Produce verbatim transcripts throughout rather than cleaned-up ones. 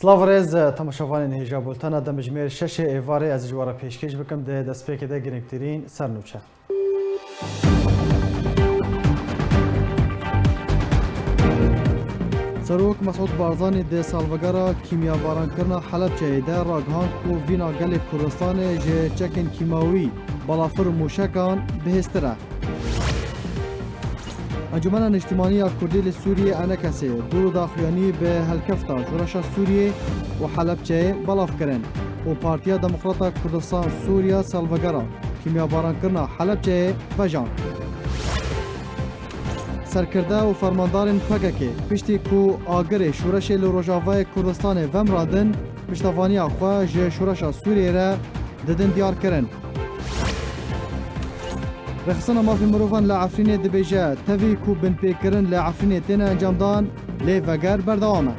Silav rêz, temaşevanên hêja bultena demjimêr şeşê êvarê ez ji we re pêşkêş bikim, di destpêkê de girîngtirîn sernûçe. Serok Mesûd Barzanî di salvegera kîmyabarankirina Helebçeyê de ragihand ku vîna gelê Kurdistanê ji çekên kîmawî, balafir û mûşekan bihêztir e. Encûmena Niştimanî ya Kurdî li Sûriyê, ENKSê, dû daxuyanî bi helkefta Şoreşa Sûriyê û Helebçeyê belav kirin û Partiya Demokrata Kurdistan Sûriya salvegera kîmyabarankirina Helebçeyê vejand. Serkirde û fermandarên P K K piştî ku agirê şoreşê li Rojavayê Kurdistanê vemirandin, piştevaniya xwe ji Şoreşa Sûriyê re didin diyar kirin. Rêxistina Mafê Mirovan li Efrînê dibêje, tevî ku binpêkirin li Efrînê têne encamdan, lê veger berdewam e.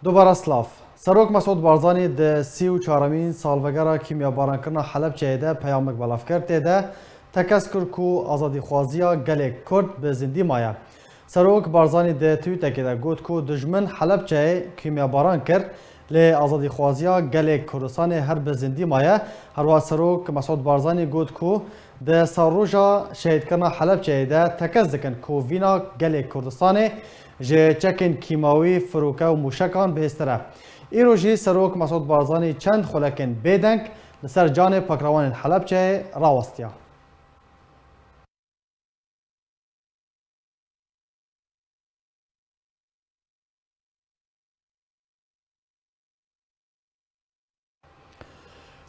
Dubara silav. Serok Mesûd Barzanî di sî û çaremîn salvegera kîmyabarankirina Helebçeyê de peyamek belav kir. Tê de tekez kir ku azadîxwaziya gelê Kurd bi zindî maye. Serok Barzanî di twîtekê de got ku dijmin Helebçeyê kîmyabaran kir, lê azadîxwaziya gelê Kurdistanê her bi zindî maye. Herwiha Serok Mesûd Barzanî got ku di salroja şehîdkirina Helebçeyê de tekez dikin ku vîna gelê Kurdistanê ji çekên kîmawî, firoke û mûşekan bihêztir e. Îro jî Serok Mesûd Barzanî çend xulekên bêdeng li ser canê pakrewanên Helebçeyê rawestiya.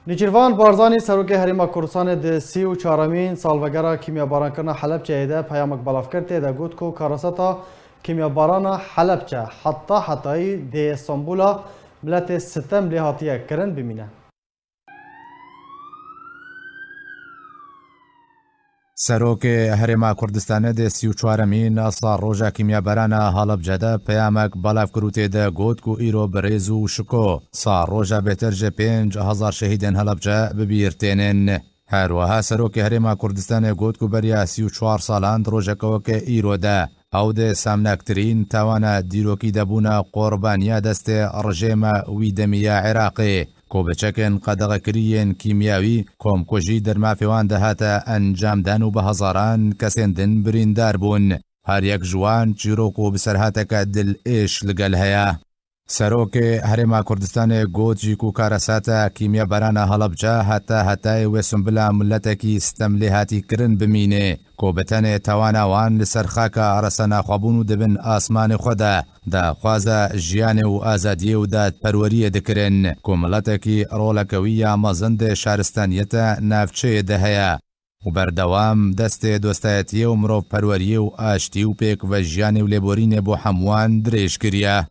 Nêçîrvan Barzanî, Serokê Herêma Kurdistanê di sî û çaremîn salvegera kîmyabarankirina Helebçeyê de peyamek belav kir, tê de got ku karesata kîmyabarana Helebçe heta hetayî dê Stenbula miletê sitem lê hatiye kirin bimîne. Serokê Herêma Kurdistanê dê sî û çaremîn salroja kîmyaberana Helebce de peyamek belav kir û tê de got ku îro bi rêz û şiko salroja bêtir ji pênc hezar şehîdên Helebce bi bîr tênin. Her wiha Serokê Herêma Kurdistanê got ku beriya sî û çar salan di rojeke weke îro de ew dê semnektirîn tawana dîrokî de bûne qurbaniya destê rejêma wî demî ya Iraqê, ku bi çekên qedexekirî yên kîmyawî komkujî dermafê wan de hate encamdan û bi hezaran kesên din birîndar bûn. Her yek ji wan çîrok û biserhateke dilêş li gel heye. Serokê Herêma Kurdistanê got jî ku karesata kîmyaberana Helebce heta hetayê wê sumbila miletekî sitem lê hatî kirin bimîne, ku bi tenê tawana wan li ser xaka resena xwe bûn û di bin asmanê xwe de daxwaza jiyanê û azadiyê û dadperweriyê dikirin, ku miletekî roleke wî ya mezin di şaristaniyeta navçeyê de heye û berdewam destê dostayetiyê û mirovperweriyê û aştî û pêkvejiyanê û lêborînê bo hemû wan dirêj kiriye.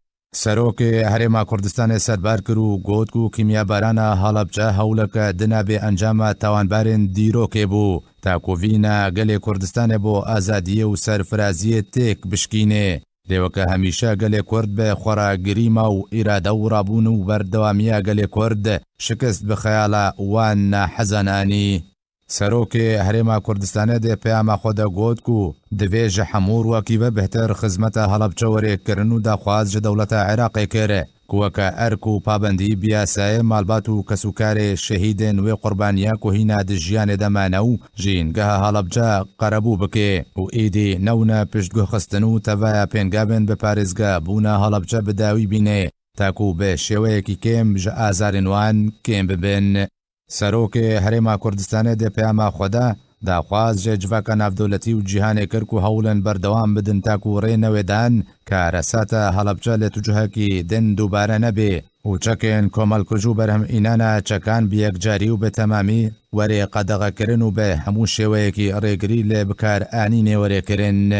Serokê Herêma Kurdistanê serbar kir û got ku kîmyaberana Helebce hewleke di navê encama tawanbarên dîrokê bû, ta ku vîna gelê Kurdistanê bo azadiyê û serfiraziyê têk bişkîne. Lê weke hemîşe gelê Kurd bi xwe re girîma û îrade û rabûn û berdewamiya gelê Kurd şikist bi xeyala wan nahezan anî. Serokê Herêma Kurdistanê dê peyama xwe de got ku divê ji hemû rûwekî ve bihtir xizmeta Helebce were kirin û daxwaz ji dewleta Iraqê kir ku weke erk û pabendî bi yasayê malbat û kesûkarê şehîdên wê qurbaniya ku hîna di jiyanê de mane û jîngeha Helebce qerebû bike û êdî newne piştguhxistin û tevaya pêngavên bi parêzgabûna Helebce bi dawî bîne, ta ku bi şêweyekî kêm ji azarên wan kêm bibin. Serokê Herêma Kurdistanê dê peyama xwe de daxwaz ji civaka navdewletî û cîhanê kir ku hewlên berdewam bidin ta ku rê newê dan karesata Helebce li tu cihekî din dubare nebe û çekên komelkuj û berhemînana çekan bi yekcarî û bi temamî were qedexekirin û bi hemû şêweyekî rêgirî li bikaranînê were kirin.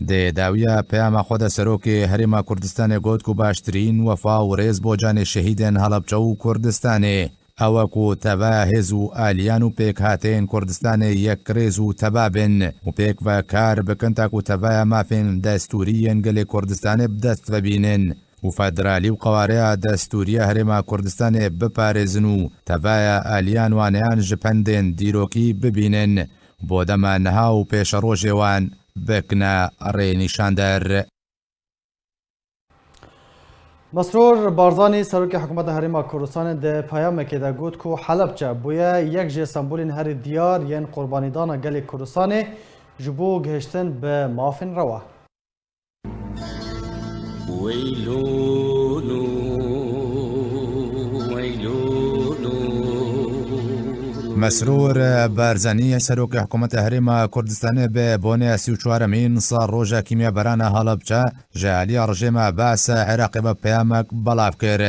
Di dawiya peyama xwe de Serokê Herêma Kurdistanê got ku baştirîn wefa û rêz bo canê şehîdên Helebce û Kurdistanê. Ew e ku teva hêz û aliyan û pêkhateyên Kurdistanê yekrêz û teba bin û pêk ve kar bikin ta ku tevaya mafên destûrî yên gelê Kurdistanê bi dest ve bînin û federalî û qewareya destûrî ya Herêma Kurdistanê biparêzin û tevaya aliyan waneyan ji pendên dîrokî bibînin. Bo dema niha û pêşerojê wan bikine rênîşander. Mesrûr Barzanî, Serokê Hikûmeta Herêma Kurdistanê di peyamekê de got ku Helebçe bûye yek ji sembolên herî diyar yên qurbanîdana gelê Kurdistanê ji bo gihiştin bi mafên rewa. Mesrûr Barzanî, Serokê Hikûmeta Herêma Kurdistanê bi bonê sî û çaremîn sal roja kîmyaberana Helebçe ji alî rejîma Be'sa Iraqê ve peyamek belav kir.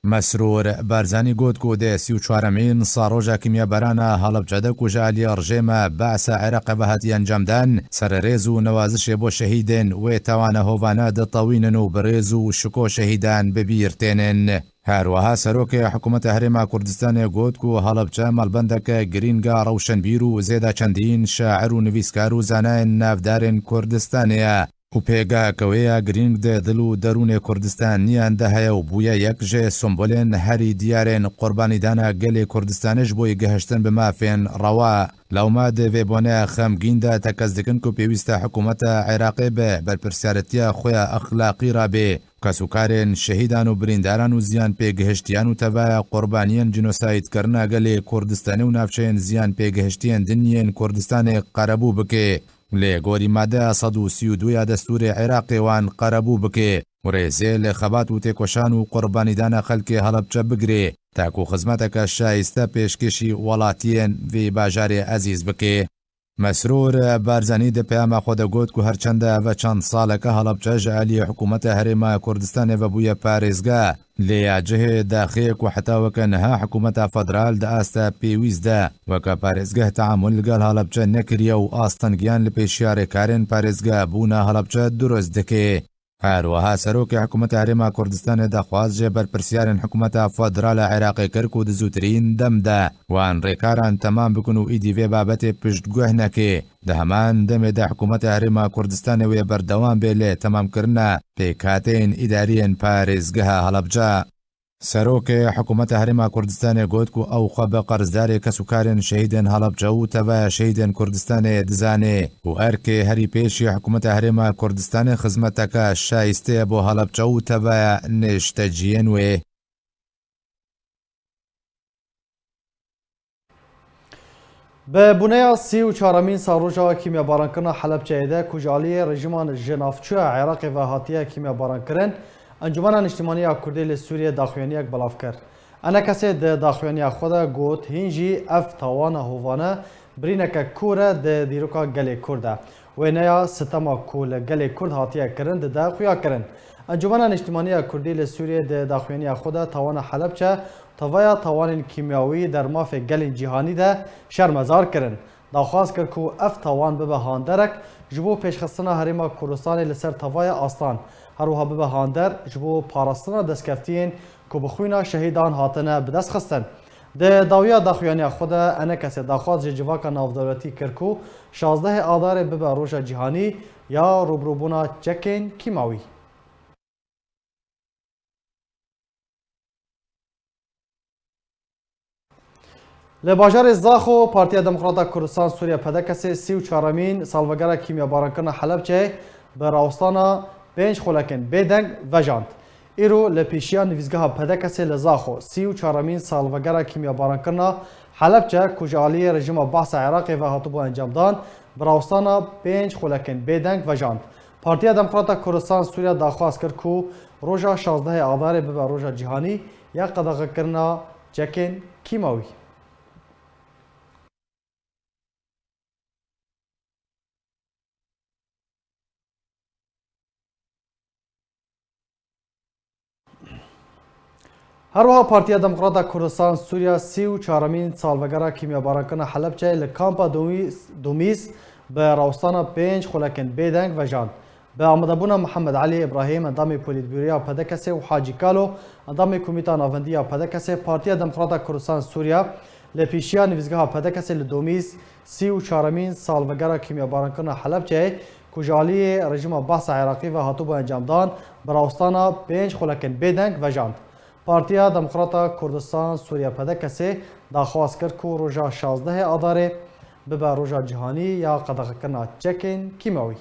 Mesrûr Barzanî got ku dê sî û çaremîn sal roja kîmyaberana Helebçe de ku ji alî rejîma Be'sa Iraqê ve hatiye encamdan, sererêz û newazişê bo şehîdên wê tawana hovane ditewînin û bi rêz û şiko şehîdan bi bîr tênin. Her wiha Serokê Hikûmeta Herêma Kurdistanê got ku Helebçe malbendeke girîng a rewşenbîr û zêde çendîn şair û nivîskar û zanayên navdarên Kurdistanê ye û pêgeheke wê ya girîng di dil û derûnê Kurdistaniyan de heye û bûye yek ji sembolên herî diyarên qurbanîdana gelê Kurdistanê ji bo yê gihiştin bi mafên rewa. Lewma di vê boneya xemgîn de tekez dikin ku pêwîst e hikûmeta Iraqê bi berpirsiyaretiya xwe ya exlaqî re bê. Kesûkarên şehîdan û birîndaran û ziyan pê gihiştiyan û tevaya qurbaniyên cînosaydkirina gelê Kurdistanê û navçeyên ziyan pê gihiştiyên din yên Kurdistanê qerebû bike. Lê gorî madeya sed û sî û du ya destûrê Iraqê wan qerebû bike û rêzê li xebat û têkoşan û qurbanîdana xelkê Helebçe bigire, ta ku xizmeteke şayiste pêşkêşî welatiyên vê bajarê ezîz bike. Mesrûr Barzanî di peyama xwe de got ku her çend e ev çend saleke Helebçe ji alî hikûmeta Herêma Kurdistanê ve bûye parêzgeh, lê ya cihê daxê ku heta weke niha hikûmeta federal di asta pêwîst de weke parêzgeh teamul li gel Helebçe nekiriye û astengiyan li pêşiya rêkarên parêzgehbûna Helebçe dirust dike. Her wiha Serokê Hikûmeta Herêma Kurdistanê daxwaz ji berpirsiyarên Hikûmeta Federal a Iraqê kir ku di zûtirîn dem de wan rêkaran temam bikin û îdî vê babetê piştguh neke. Di heman demê de Hikûmeta Herêma Kurdistanê wê berdewam bê li temamkirina pêkhateyên îdariyên parêzgeha Helebce. Serokê Hikûmeta Herêma Kurdistanê got ku ew xwe bi qerzdarê kesûkarên şehîdên Helebce û tevaya şehîdên Kurdistanê dizane û erkê herî pêşî Hikûmeta Herêma Kurdistanê xizmeteke şayistê ye bo Helebce û tevaya nişteciyên wê. Bi bûneya sî û çaremîn salroja kîmyabarankirina Helebçeyê de ku ji aliyê rejîman ji navçeya Iraqê ve hatiye kîmyabarankirin, Encûmena Niştimanî ya Kurdî li Sûriyê daxuyaniyek belav kir. Enekesê di daxuyaniya xwe de got, hîn jî ev tawana hovane birîneke kûr e di dîroka gelê Kurd de. Wêneya sitema ku li gelê Kurd hatiye kirin dide xuyakirin. Encûmena Niştimanî ya Kurdî li Sûriyê di daxuyaniya xwe de tawana Helebçe, tevaya tawanên kîmyawî der mafê gelên cîhanî de şermezar kirin. Daxwaz kir ku ev tawan bibe handerek ji bo pêşxistina Herêma Kurdistanê li ser tevaya aslan, her wiha bibe hander ji bo parastina destkeftiyên ku bi xwîna şehîdan hatine bi dest xistin. Di dawiya daxuyaniya xwe de Enekesê daxwaz ji civaka navdewletî kir ku şazdehê Adarê bibe roja cîhanî ya rûbirûbûna çekên kîmawî. Li bajarê Zaxo, Partiya Demokrata Kurdistan Sûriye, P D K S, sî û çaremîn salvegera kîmyabarankirina Helebçeyê bi rawestana pênc xulekên bêdeng vejand. Îro li pêşiya nivîsgeha P D K S li Zaxo, sî û çaremîn salvegera kîmyabarankirina Helebçe ku ji aliyê rejîma Behsa Iraqê ve hatibû encamdan, bi rawestana pênc xulekên bêdeng vejand. Partiya Demokrata Kurdistan Sûriye daxwaz kir ku roja şazdehê Adarê bibe roja cîhanî ya qedexekirina çekên kîmawî. Her wiha Partiya Demokrata Kurdistan Sûriya sî û çaremîn salvegera kîmyabarankirina Helebçeyê li kampa Domîs, Domîs bi rawestana pênc xulekên bêdeng vejand. Bi amadebûna Mihemed Elî Îbrahîm, endamê Polîtbûroya P D K S û Hacî Kalo, endamê Komîta Navendî ya P D K S, Partiya Demokrata Kurdistan Sûriya, li pêşiya nivîsgeha P D K S li Domîs, sî û çaremîn salvegera kîmyabarankirina Helebçeyê ku ji aliyê rejîma Behsa Iraqî ve hatibû encamdan, bi rawestana pênc xulekên bêdeng vejand. Partiya Demokrata Kurdistan Sûriye, P D K S'ê, daxwaz kir ku roja şazdehê Adarê bibe roja cîhanî ya qedexekirina çekên kîmewî.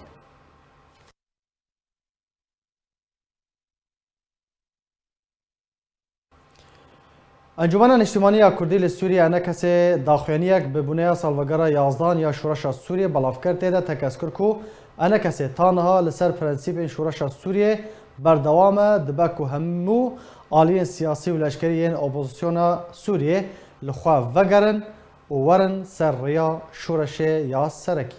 Encûmena Niştimanî ya Kurdî li Sûriyê, ENKS'ê, daxuyaniyek bi bûneya salvegera yazdehan ya Şoreşa Sûriyê belav kir. Tê de tekez kir ku ENKS'ê ta niha li ser prensîpên Şoreşa Sûriyê berdewam e, dibe ku hemû aliyên siyasî û leşkerî yên opozisyona Sûriyê li xwe vegerin û werin ser rêya şoreşê ya serekî.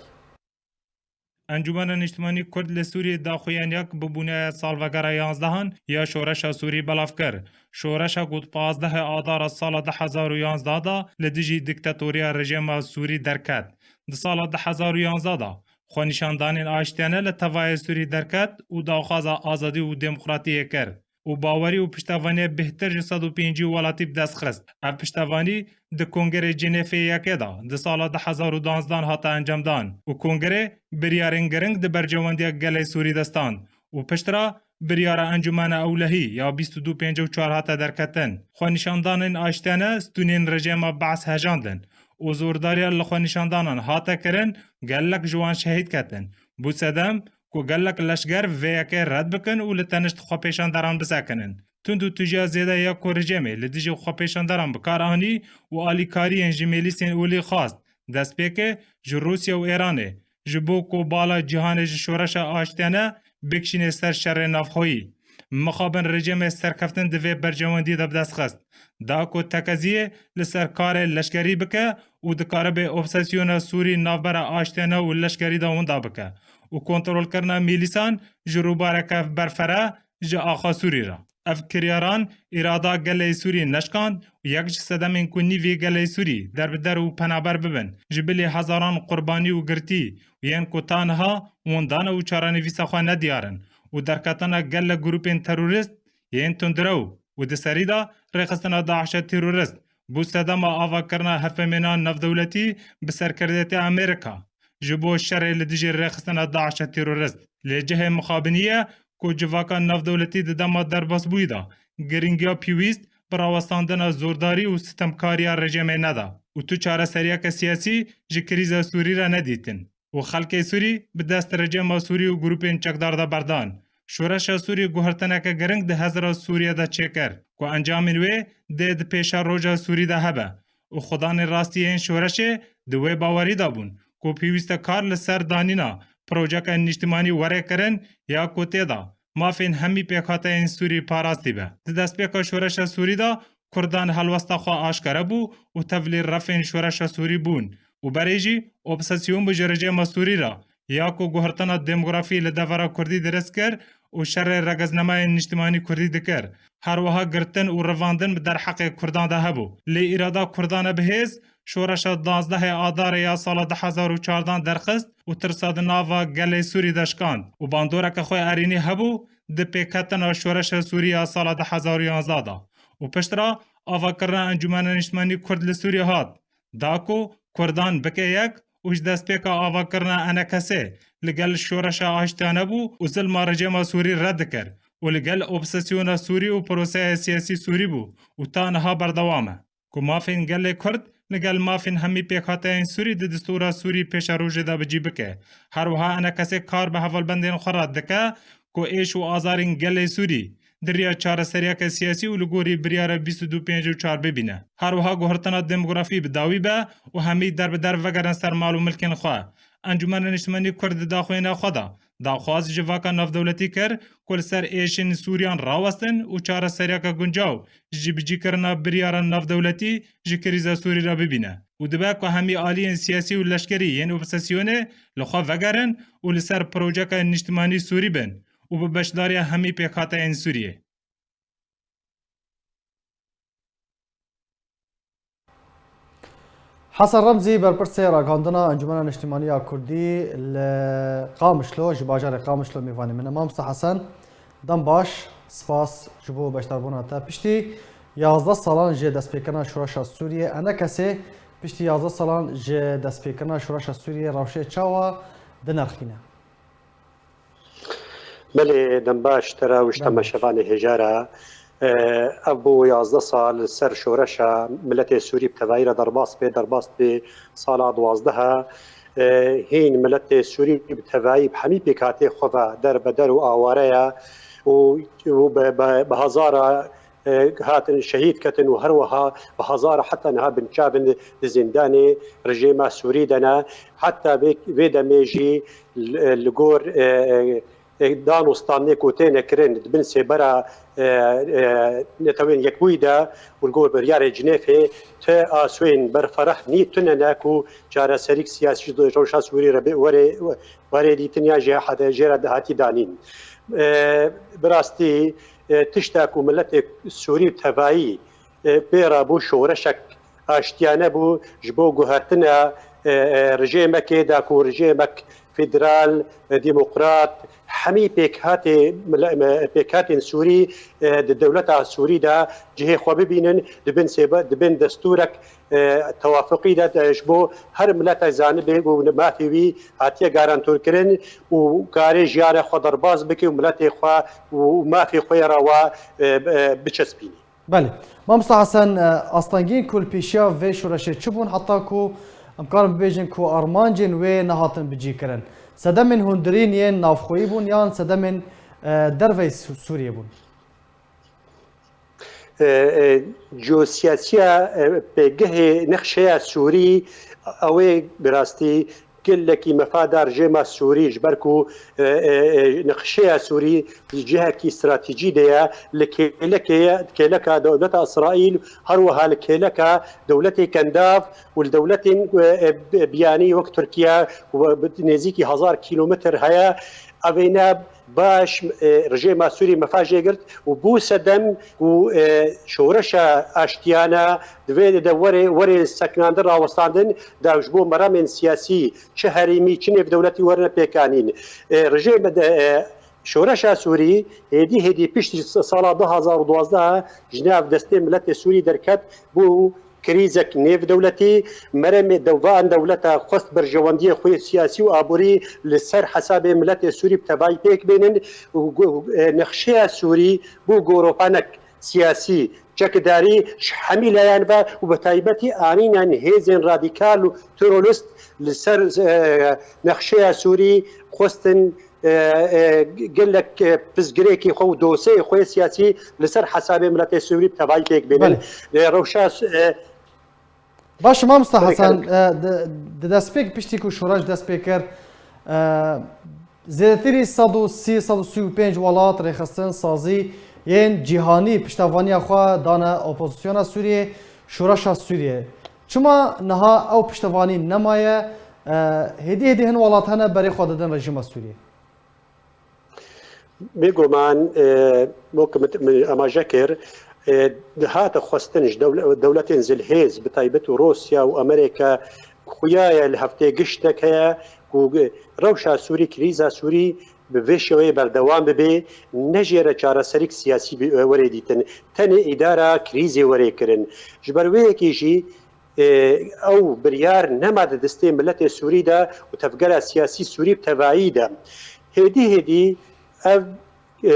Encûmena Niştimanî Kurd li Sûriyê daxuyaniyak bi bûneya salvegera yanzdehan ya Şoreşa Sûrî belav kir. Şoreşa ku di pazdehê Adara sala du hezar û yanzdeh de li dijî diktatoriya rejîma Sûrî derket. Di sala du hezar û yanzdeh de xwenîşandanên aştiyane li tevayê Sûrî derket û daxwaza azadî û demokratiyê kir û bawerî û piştevaniya bêhtir ji sed û pêncî welatî bi dest xist. Ev piştevanî di Kongerê Cenêfê yekê de di sala du hezar û duwazdeh hate encamdan û Kongerê biryarên giring di berjewendiya gelê Sûrî de stand û piştre biryara Encûmena Ewlehî ya bîst û du pêncî û çar hate derketin. Xwenîşandanên aştiyane stûnên rejîma Be's hejandin û zordariya li xwenîşandanan hate kirin, gelek ji wan şehîd ketin. Bû sedem ku gelek leşger vê yekê red bikin û li tenişt xwepêşanderan bisekinin. Tund û tûjiya zêde ya ku rejîmê li dijî xwepêşanderan bi kar anî û alîkariyên ji mêlîsên olî xwest, destpêkê ji Rûsya û Îranê, ji bo ku bala cîhanê ji şoreşa aştiyane bikişîne ser şerê navxweyî. Mixabin rejîmê serkeftin di vê berjewendî de bi dest xist. Da ku tekeziyê li ser karê leşkerî bike û dikaribe obsesyona Sûrî navbera aştiyane û leşkerî de winda bike û kontrolkirina mêlîsan ji rûbareke berfere ji axa Sûrî re. Ev kiryaran îrada gelê Sûrî neşkand û yek ji sedemên ku nîvê gelê Sûrî derbider û penaber bibin, ji bilî hezaran qurbanî û girtî û yên ku ta niha windana û çarenivîsa xwe nediyar in û derketina gelek grûpên terorîst yên tundrew û di serî de rêxistina DAIŞ'e terorîst bû sedema avakirina hevpeyvêna navdewletî bi serkirdeyetiya Amerîka ji bo şerê li dijî rêxistina DAIŞ'e terorîst. Lê cihê mixabinî ye ku civaka navdewletî di dema derbasbûyî de girîngiya pêwîst bi rawestandina zordarî û sitemkariya rejîmê neda û tu çareseriyeke siyasî ji krîza Sûrî re nedîtin û xelkê Sûrî bi dest rejîma Sûrî û grûpên çekdar de berdan. Şoreşa Sûrî guhertineke giring di hezra Sûriyê de çêkir ku encamên wê dê di pêşeroja Sûrî de hebe û xudanên rastî yên şoreşê di wê bawerî de bûn ku pêwîst e kar li ser danîna projeke niştimanî were kirin ya ku tê de mafên hemî pêkhateyên Sûrî parastî be. Di destpêka şoreşa Sûrî de Kurdan helwesta xwe aşkere bû û tevlî refên şoreşa Sûrî bûn û berê jî obsesyon bû ji rejîma Sûrî re ya ku guhertina demografî li devera Kurdî dirist kir û şerê regeznamayên niştimanî Kurdî dikir. Her wiha girtin û rivandin bi derheqê Kurdan de hebû. Lê îrada Kurdan e bihêz, şoreşa duwazdehê Adarê ya sala du hezar û çardan derxist û tirsa di nava gelê Sûrî de şikand û bandoreke xwe erênî hebû di pêkhatina şoreşa Sûrî ya sala du hezar û yanzdeh de û piştre avakirina Encûmena Niştimanî Kurd li Sûrî hat. Da ku Kurdan bike yek û ji destpêka avakirina ENKS'ê li gel şoreşa aştiyane bû û zilma rejîma Sûrî red dikir û li gel obsesyona Sûrî û proseya siyasî Sûrî bû û ta niha berdewam e. Ku mafên gelê Kurd li gel mafên hemî pêkhateyên Sûrî di distûra Sûrî pêşerojê de bi cî bike. Her wiha ENKS'ê kar bi hevalbendên xwe re dike ku êş û azarên gelê Sûrî di riya çareseriyeke siyasî û li gorî biryara bîst û du pêncî û çar bibîne. Her wiha guhertina demografî bi dawî be û hemî derbider vegerin ser mal û milkên xwe. Encûmena Niştimanî Kurd di daxuyana xwe de daxwaz ji civaka navdewletî kir ku li ser êşên Sûriyan rawestin û çareseriyeke guncaw ji bicîkirina biryara navdewletî ji krîza Sûrî re bibîne û dibe ku hemî aliyên siyasî û leşkerî yên opsesyonê li xwe vegerin û li ser projeke niştimanî Sûrî bin û bi beşdariya hemî pêkhateyên Sûriyê. Hesen Remzî, berpirsê ragihandina Encûmena Niştimanî ya Kurdî li Qamişlo, ji bajarê Qamişlo mêvanê min e. Mamosta Hesen, dem baş, spas ji bo beşdarbûna te. Piştî yazdeh salan ji destpêkirina Şoreşa Sûriyê, ENKS'ê piştî yazdeh salan ji destpêkirina Şoreşa Sûriyê rewşê çawa dinirxîne? Belê, dem baş te re û ji temaşevanê hêja re. Ev bû yazdeh sal li ser şoreşa miletê Sûrî bi tevayî re derbas bê, derbas bê sala duwazdeh. Hîn miletê Sûrî bi tevayî bi hemî pêkhatê xwe ve der be der û aware ye û, û bi, bi, bi hezara e, hatin şehîd ketin û her wiha bi hezara heta niha binçav in di zîndanê rejêma Sûrî de ne. Heta vê, vê demê jî li, li gor, e, e, dan û standê ku têne kirin di bin sêbera, e, e, Netewên Yekbûyî de û li gor biryarê Cinêfê ti aswên berfereh nî tune ne ku çareserîk siyasî ji rewşa Sûrî re bê were, were dîtin ya jê hede jê re hatî danîn. E, bi rastî, e, tişta ku miletê Sûrî tevayî, e, pê re bû şoreşek aştiyane bû ji bo guhertina, e, e, rejêmekê da ku rejêmek federal, e, demokrat, hemî pêkhatê mile-, me-, pêkhatên Sûrî, e, di dewleta Sûrî de cihê xwe bibînin, dibin sêbe-, dibin destûrek, e, tewafiqî de, de ji bo her miletek zanibe û mafê wî hatiye garantorkirin û karê jiyana xwe derbas bike û miletê xwe û mafê xwe yê re wa, e, e, biçespîne. Belê. Mamosta Hesen, e, astengiyên ku li pêşiya vê şoreşê çi bûn heta ku em karin bibêjin ku armancên wê nehatin bicîkirin? Sedemên hundirîn yên navxweyî bûn yan sedemên, e, derveyî Sû-, Sûriyê bûn? E, e, Ciyosiyasiya, e, pêgehê nexşeya Sûrî, ew ê bi rastî gelekî mefa da rejêma Sûrî, ji ber ku, e, e, e, nexşeya Sûrî di cihekî stratejî de ye, li kêlekê ye, kêleka dewleta Îsraîl, her wiha li kêleka dewletê Kendav û li dewletên, e, e, biyanî wek Tirkiye ku bi nêzîkî hezar kîlometr heye. Evêne baş, e, rejêma Sûrî mefa jê girt û bû sedem û, e, şoreşa aştiyane di vê de were, were sekinandin, rawestandin, da ji bo meramên siyasî, çi herêmî, çi nêvdewletî werine pêkanîn. E, rejême de, e, şoreşa Sûrî hêdî hêdî piştî sala du hazar û duwazdeh ji nav destê miletê Sûrî derket, bû krîzek nêvdewletî. Meremê devan dewleta xwest berjewendiyê xwe yê siyasî û aborî li ser hesabê miletê Sûrî bi tevayî pêk bênin û gu-, e, nexşeya Sûrî bû goropanek siyasî, çekdarî ji hemî layan ve û bi taybetî anînen hêzên radîkal û terorîst li ser, e, nexşeya Sûrî xwestin, e, e, gelek, e, pirsgirêkê xwe û dosyeyê xwe yê siyasî li ser hesabê miletê Sûrî bi tevayî pêk bênin. Belê. E, rewşa, e, Baş e, mamosta Hesen, e, di, di destpêk piştî ku şoreş dest pê kir, e, zêdetirî sed û sî, sed û sî û pênc welat rêxistin sazî yên cîhanî piştevaniya xwe dane opozisyona Sûriyê, şoreşa Sûriyê. Çima niha ew piştevanî nemaye? E, hêdî hêdî hin welat hene berê xwe didin rejîma Sûriyê. Bêguman, e, wek min, min amaje kir, e, dihate xwestin ji dewle-, dewletên zilhêz, bi taybet û Rûsya û Amerîka, xuya ye li heftê giştek heye ku rewşa Sûrî, krîza Sûrî bi vê şêweyê berdewam bibe, ne jê re çareserîk siyasî bi-, were dîtin, tenê îdara krîzê were kirin. Ji ber wê yekê jî, e, ew biryar nema di destê miletê Sûrî de û tevgera siyasî Sûrî bi tevayî de. Hêdî hêdî ev, e,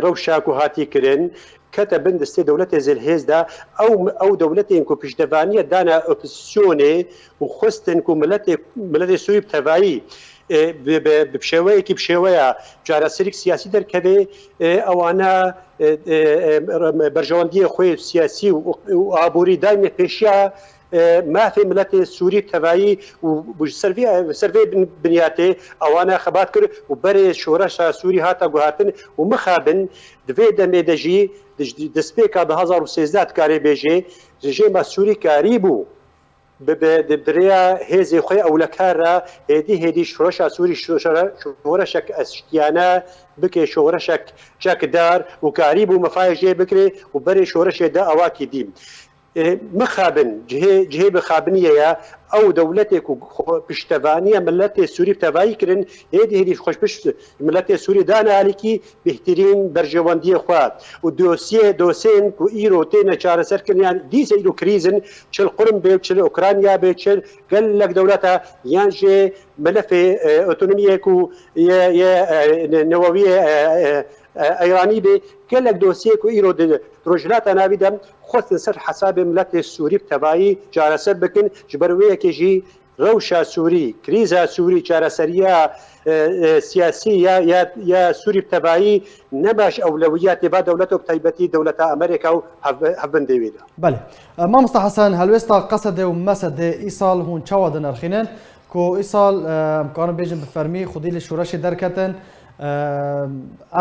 rewşa ku hatî kirin, kete bin destê dewletê zilhêz de. Ew, ew dewletên ku piştevaniye dane opozîsyonê û xwestin ku miletê, miletê Sûrî bi tevayî, e, bi, bi, bi şêweyekî bi şêweya çareserîk siyasî derkeve, e, ewana, e, e, e, berjewendiyê xwe siyasî û, û aborî dayne pêşiya, e, mafê miletê Sûrî bi tevayî û bû ji ser vê, ser vê bin-, binyatê ewana xebat kir û berê şoreşa Sûrî hate guhertin û mixabin di vê demê de jî di, di destpêka du hazar û sêzdeh dikarê bêjê rejêma Sûrî karîbû bi, bi, di, bi rêya hêzê xwe ewlekar re hêdî hêdî şoreşa Sûrî şo-, şore-, şoreşek eştiyane bike, şoreşek çekdar û karîbû mefayê jê bikirê û berê şoreşê de awakî dî. E, mixabin, cihê, cihê bixabiniyê ye, ew dewletê ku xwe piştevaniya miletê Sûrî bi tevayî kirin, hêdî hêdî xwe ji pişt miletê Sûrî dane alîkî, bêhtirîn berjewendiyê xwe û dosyê, dosyên ku îro têne çareserkirin, yan dîse îro krîz in, çi li Qurm bê, çi li Ukrayna bê, çi gelek dewleta, yan jê milefê, e, otonomiyê ku yê, yê, e, ne-, newewiyê, e, e, e, Îranî bê, gelek dosyê ku îro di, di Rojhilata Navî de xwestin ser hesabê miletê Sûrî bi tevayî çareser bikin, ji ber wê yekê jî rewşa Sûrî, krîza Sûrî, çareseriya, e, e, siyasî ya, ya, ya Sûrî bi tevayî nema ji ewlewiyatê va dewlet û bi taybetî dewleta Amerîka û hev-, hevbindê wê de. Belê. E, Mamosta Hesen, helwêsta Qesedê û Mesedê îsal hûn çawa dinirxînin? Ku îsal, e, em karin bêjin bi fermî xwedî li şoreşê derketin, e,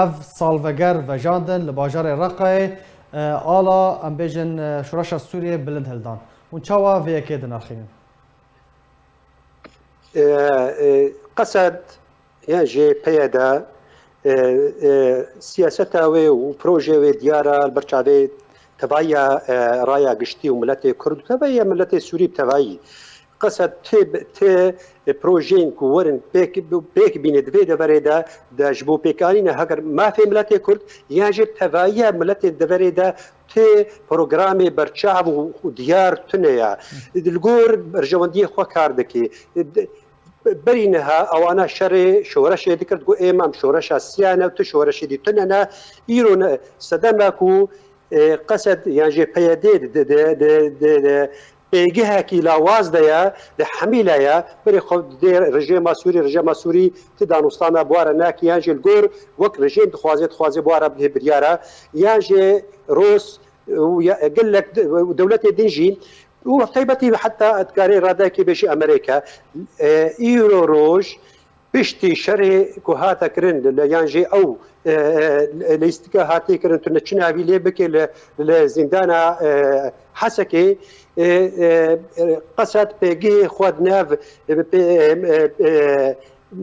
ev salveger vejandin li bajarê Reqayê, e, ala em bêjin, e, şoreşa Sûriyê bilind hildan. Hûn çawa vê yekê dinirxînin? E, e, Qesed, yan jê P Y D, e, e, siyaseta wê û projeyê wê diyar e, li ber çavê tevahiya, e, raya giştî û miletê Kurd, tevahiya miletê Sûrî bi tevahî. Qesed tê, tê projeyên ku werin pêk, pêk bîne di vê deverê de, de ji bo pêkanîna heger mafê miletê Kurd, yan jî tevahiya miletê deverê de tê programê berçav û, û diyar tune ya. Li gor berjewendiyê xwe kar dike. Berî niha ewana şerê şoreşê dikir, digot, "Ê, em şoreşa siya ne, tu şoreşê dî tune ne." Îro ne, sedema ku, e, Qesed yan jê P Y D di, di, di, di, di pêgihekî lawaz de ye, di hemî la ye, berê xwe dê rejêma Sûrî, rejêma Sûrî ti danûstana bi wara nakî, yan jî li gor wek rejêm dixwaze, dixwaze bi wara bihê biryara, yan jê Ros û ya, gelek de-, dewletê din jî û bi taybetî heta dikarê radeyekê bêjî Amerîka, e, îro roj piştî şerê ku hate kirin li, li, yan jî ew, e, e, lîstika hatiye kirin, tu neçûna vî lê bike li, li zîndana, e, Hesekê, e, e, e, Qesed pêgihê xwe di nav, e, pê-, e, e, e,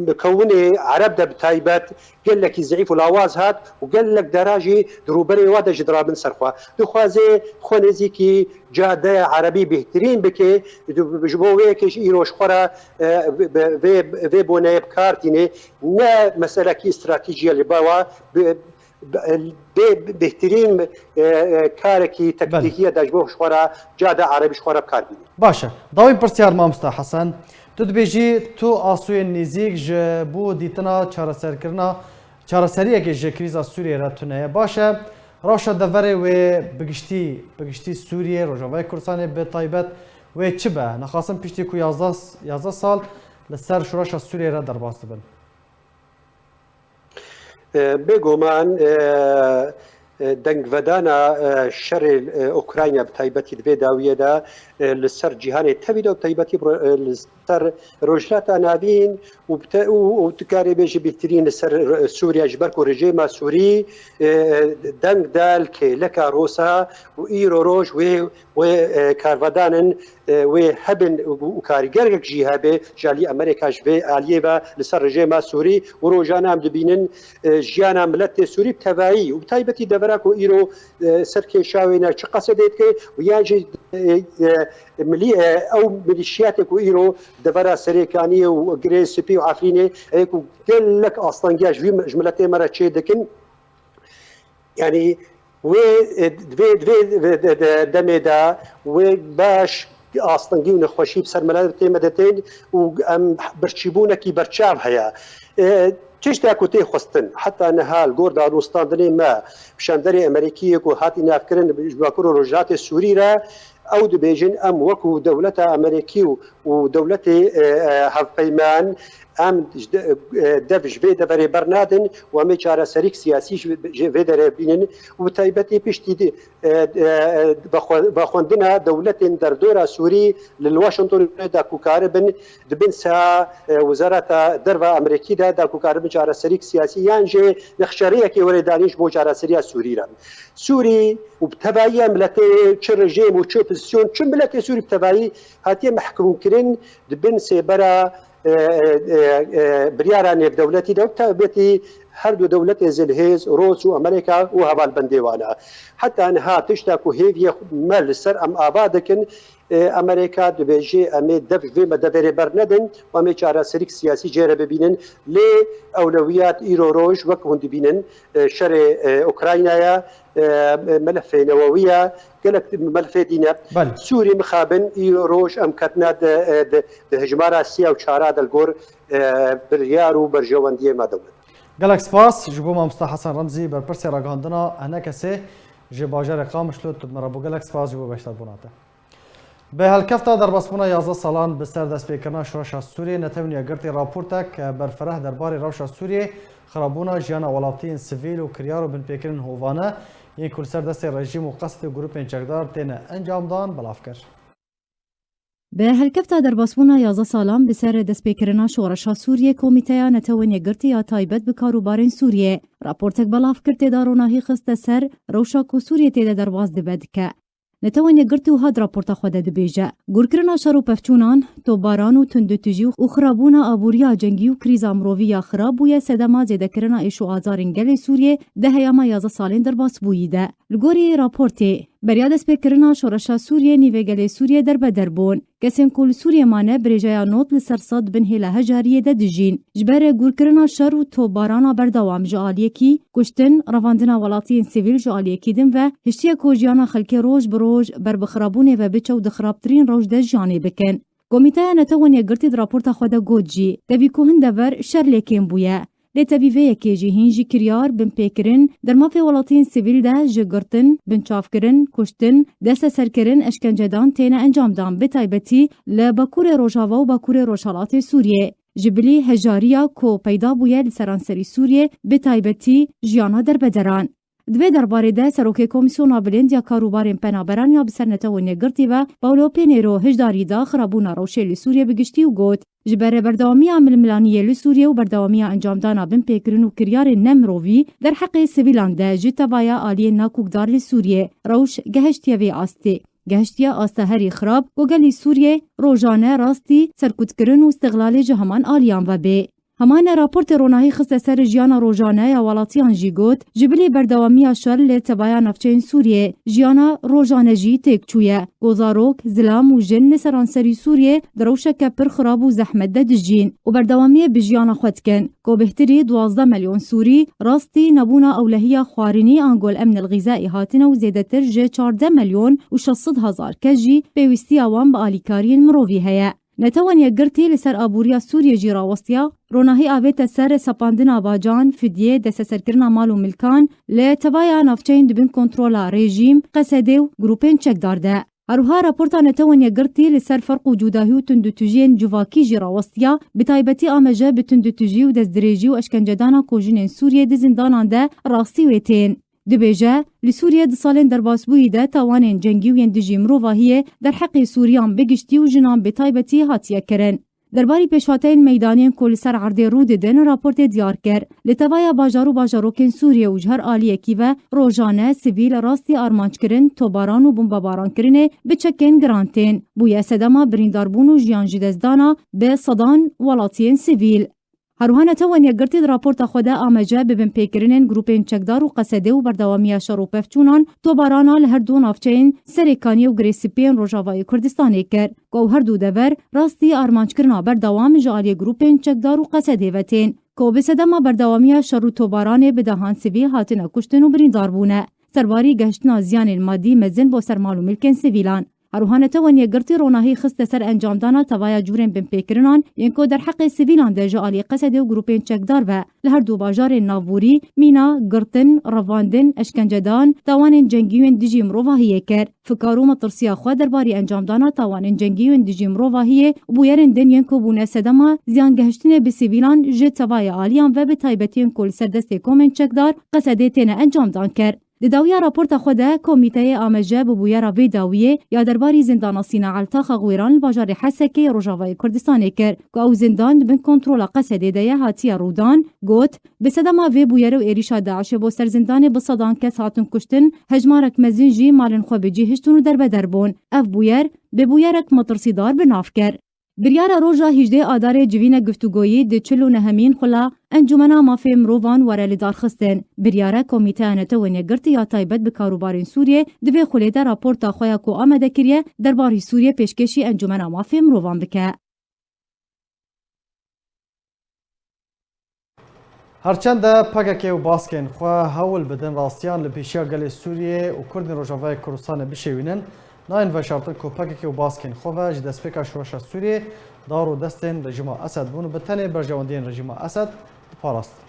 mukewinê Ereb de bi taybet gelekî zeîf û lawaz hat û gelek dera jî di rûberê wa de ji dirabin ser xwe. Dixwaze xwe nêzîkî cadeya erebî bêhtirîn bike, ji bo wê yekê jî îro ji xwe re, e, vê, vê, vê boneyê bi kar tîne. Ne meselekî stratejî ye li ba wa, bi, bi, bê bêhtirîn, e, e, karekî Belê. Tektîkî ye de ji bo ji xwe re cadeya erebî ji xwe re bi kar bîne. Baş e. Dawîn pirsyar, Mamosta Hesen. Tu dibêjî tu asûyên nêzîk ji bo dîtina çareserkirina, çareseriyekê ji krîza Sûriyê re tune ye. Baş e, rewşa deverê wê bi giştî, bi giştî Sûriyê, Rojavayê Kurdistanê bi taybet wê çi be? Nexasim piştî ku yazdeh, yazdeh sal li ser şoreşa Sûriyê re derbas dibin. E, bêguman, e, e, dengvedana, e, şerê, e, Ukrayna bi taybetî di vê dawiyê de, e, li ser cîhanê tevî de û bi taybetî bi ro-, e, li ser Rojhilata Navîn û bi te-, û, û dikarê bêjî bêhtirîn li ser, e, Sûriye, ji ber ku rejêma Sûrî, e, deng da li kêleka Rûsa û îro roj wê wê, e, karvedanên, e, wê hebin û, û karîgerek jî hebe ji alî Amerîka ji vê aliyê ve li ser rejêma Sûrî û rojane em dibînin, e, jiyana miletê Sûrî bi tevayî û bi taybetî devera ku îro, e, ser kêşa wê ne çi Qesedê dike û yan jî, e, e, milî, e, ew milîşiyatê ku îro devera Serêkaniyê û Girê Spî û Efrînê heye ku gelek astengiya ji vî, ji miletê me re çê dikin. Yanî wê, e, divê, divê, divê de, de, demê de wê baş astengî û nexweşî bi ser miletê me de tên û em birçîbûnekî berçav heye. E, tişta ku tê xwestin, heta niha li gor danûstandinê me, bi şenderê Amerîkiyê ku hatî navkirin ji Bakur û Rojhilatê Sûrî re, ew dibêjin, em wekû dewleta Amerîkî û, û dewletê, e, e, hevpeyman, em ji de-, e, dev ji vê deverê bernadin û em ê çareserîk siyasî ji, ji vê derê bînin û bi taybetî piştî di-, e, e, vexwe-, vexwendina dewletên derdora Sûrî li, li Washingtonê da ku karibin di bin seha, e, Wezareta Derva Amerîkî de, da ku karibin çareserîk siyasî yan jî nexşeriyekê were danîn ji bo çareseriya Sûrî re. Sûrî û bi tevahiya miletê, çi rejîm û çi opozîsyon, çi miletê Sûrî bi tevahî hatiye mehkûmkirin di bin sêbera, e, e, e, e, biryara nêvdewletî de û bi taybetî Her du dewletê zilhêz, Rûs û Amerîka û hevalbendê wan e. Heta niha tişta ku hêviyê me li ser em ava dikin, e, Amerîka dibêje, em ê dev, vê me deverê bernedin û em ê çareserîk siyasî jê re bibînin. Lê ewlewiyat îro roj wek hûn dibînin, e, şerê, e, Ukraynaya, e, melefê newewî ye, gelek melefê dîne. Belê. Sûrî mixabin îro roj em ketine di, e, di, di hejmara sî û çara de li gor, e, biryar û berjewendiyê me dewlet. Gelek spas ji bo mamosta Hesen Remzî, berpirsê ragihandina Enekesê ji bajarê Qamişlo, tu bi me re bû. Gelek spas ji bo beşdarbûna te. Bi helkefta derbasbûna yazdeh salan bi ser destpêkirina şoreşa Sûriyê, Netewên Yekgirtî raportek berfireh derbarê rewşa Sûriyê, xirabûna jiyana welatiyên sivîl û kiryar û binpêkirin hovane yên ku li ser destê rejîm û qesedê grûpên çekdar têne encamdan belav kir. Bi helkefta derbasbûna yazdeh salan bi ser destpêkirina şoreşa Sûriyê, Komîteya Netewên Yekgirtî ya taybet bi karûbarên Sûriyê raportek belav kir, tê de ronahî xiste ser rewşa ku Sûriyê tê de derbas dibe dike. Netewên Yekgirtî wiha di raporta xwe de dibêje, gurkirina şer û pevçûnan, topbaran û tundûtijî û xirabûna aboriya cengî û krîza mirovî ya xirab bûye sedema zêdekirina êş û azarên gelê Sûriyê di heyama yazdeh salên derbasbûyî de. Li gorî raportê, beriya destpêkirina şoreşa Sûriyê nîvê gelê Sûriyê derbeder bûn. Kesên ku li Sûriyê mane, bi rêjeya nod li ser sed bin hêla hejariyê de dijîn. Ji ber gurkirina şer û topbarana berdewam ji aliyekî, kuştin, revandina welatiyên sivîl ji aliyekî din ve, hiştiye ku jiyana xelkê roj bi roj ber bi xirabûnê ve biçe û di xirabtirîn rewş de jiyanê bikin. Komîteya Netewên Yekgirtî di raporta xwe de got jî, tevî ku hin dever şer lê kêm bûye. Lê tevî vê yekê jî hîn jî kiryar, binpêkirin, di mafê welatiyên sivîl de ji girtin, binçavkirin, kuştin, desteserkirin, eşkencedan têne encamdan, bi taybetî li Bakurê Rojava û Bakurê Rojhelatê Sûriyê. Ji bilî hejariya ku peyda bûye li seranserî Sûriyê, bi taybetî jiyana derbederan. Di vê derbarê de Serokê Komîsyona Bilind ya Karûbarên Penaberan ya bi ser Netewên Yekgirtî ve, Paulo Pinheiro, hişdarî da xirabûna rewşê li Sûriyê bi giştî û got, ji ber berdewamiya milmilaniyê li Sûriyê û berdewamiya encamdana binpêkirin û kiryarên nemirovî derheqê sivîlan de ji tevaya aliyên nakokdar li Sûriyê rewş gehiştiye vê astê. Gehiştiye asta herî xirab ku gelî Sûriyê rojane rastî serkutkirin û îstixlalê ji heman aliyan ve bê. Heman e raportê ronahî xiste ser jiyana rojane ya welatiyan jî got, ji bilî berdewamiya şer li tevaya navçeyên Sûriyê, jiyana rojane jî têk çûye. Ku zarok, zilam û jin li seranserî Sûriyê di rewşeke pir xirab û zehmet de dijîn û berdewamiyê bi jiyana xwe dikin. Ku bêhtirî duwazdeh milyon Sûrî rastî nebûna ewlehiya xwarinî ango li emnil xîzaî hatine û zêdetir ji çardeh milyon û şeş sed hezar kes jî pêwîstiya wan bi alîkariyên mirovî heye. Netewên Yekgirtî li ser aboriya Sûriyê jî rawestiya, ronahî avête ser sepandina bacan, fidyê, desteserkirina mal û milkan li tevaya navçeyên di bin kontrola rejîm, Qesedê û grûpên çekdar de. Her wiha raporta Netewên Yekgirtî li ser ferq û cudahî û tundûtijiyên civakî jî rawestiya, bi taybetî ameje bi tundûtijî û destdirêjî û eşkencedana ku jinên Sûriyê di zindanan de rastî wê tên. Dibêje, li Sûriyê di salên derbasbûyî de tawanên cengî û yên dijî mirovahiyê derheqê Sûriyan bi giştî û jinan bi taybetî hatiye kirin. Derbarî pêşhateyên meydaniyên ku li ser erdê rû didin, raportê diyar kir. Li tevaya bajar û bajarokên Sûriyê û ji her aliyekî ve rojane sivîl rastî armanc kirin, tobaran û bombebaran kirinê bi çekên giran tên. Bûye sedema birîndarbûn û jiyan ji destdana bi sedan welatiyên sivîl. Her wiha Netewên Yekgirtî di raporta xwe de amece bi binpêkirinên grûpên çekdar û Qesedê û berdewamiya şer û pevçûnan tobarana li her du navçeyên Serêkaniyê û Girê Spî yên Rojavayê Kurdistanê kir, ku ew her du dever rastî armanckirina berdewam ji aliyê grûpên çekdar û Qesedê ve tên, ku bi sedema berdewamiya şer û tobaranê bi dehan sivîl hatine kuştin û birîndar bûne. Serbarî gehiştina ziyanên madî mezin bo ser mal û milkên sivîlan. Her wiha Netewên Yekgirtî ronahî xiste ser encamdana tevaya cûrên binpêkirinan yên ku derheqê sivîlan de ji alî Qesedê û grûpên çekdar ve li her du bajarên navborî mîna, girtin, revandin, eşkencedan, tawanên cengî û yên dijî mirovahiyê kir. Fikar û metirsiya xwe derbarî encamdana tawanên cengî û yên dijî mirovahiyê û bûyerên din yên ku bûne sedema ziyan gehiştinê bi sivîlan ji tevaya aliyan ve bi taybetî yên ku li ser destê komên çekdar Qesedê têne encamdan kir. Di dawiya raporta xwe de, Komîteyê Amece bi bûyera vê dawiyê ya derbarî zindana Sîna Eltaxa Xwêran li bajarê Hesekê Rojavayê Kurdistanê kir, ku ew zindan di bin kontrola Qesedê de ye hatiye rûdan, got, bi sedema vê bûyerê û êrîşa DAIŞê bo ser zindanê bi sedan kes hatin kuştin, hejmarek mezin jî malên xwe bi cî hiştin û derbeder bûn. Ev bûyer bi bûyerek metirsîdar bi nav kir. Biryara roja hîjdeh Adarê civîne guftûgoyî di çil û nehemîn xula Encûmena Mafê Mirovan were lidarxistin. Biryare Komîteya Netewên Yekgirtî ya taybet bi karûbarên Sûriyê di vê xulê de raporta xwe ya ku amade kiriye derbarî Sûriyê pêşkêşî Encûmena Mafê Mirovan bike. Herçende P K K û baskên xwe hewl bidin rastiyan li pêşiya gelê Sûriyê û Kurdên Rojavayê Kurdistanê bişêwînin, nayên veşartin ku P K K û baskên xwe ve ji destpêka şoreşa Sûriyê dar û destên rejîma Esed bûn û bi tenê berjewendiyên rejîma Esed diparastin.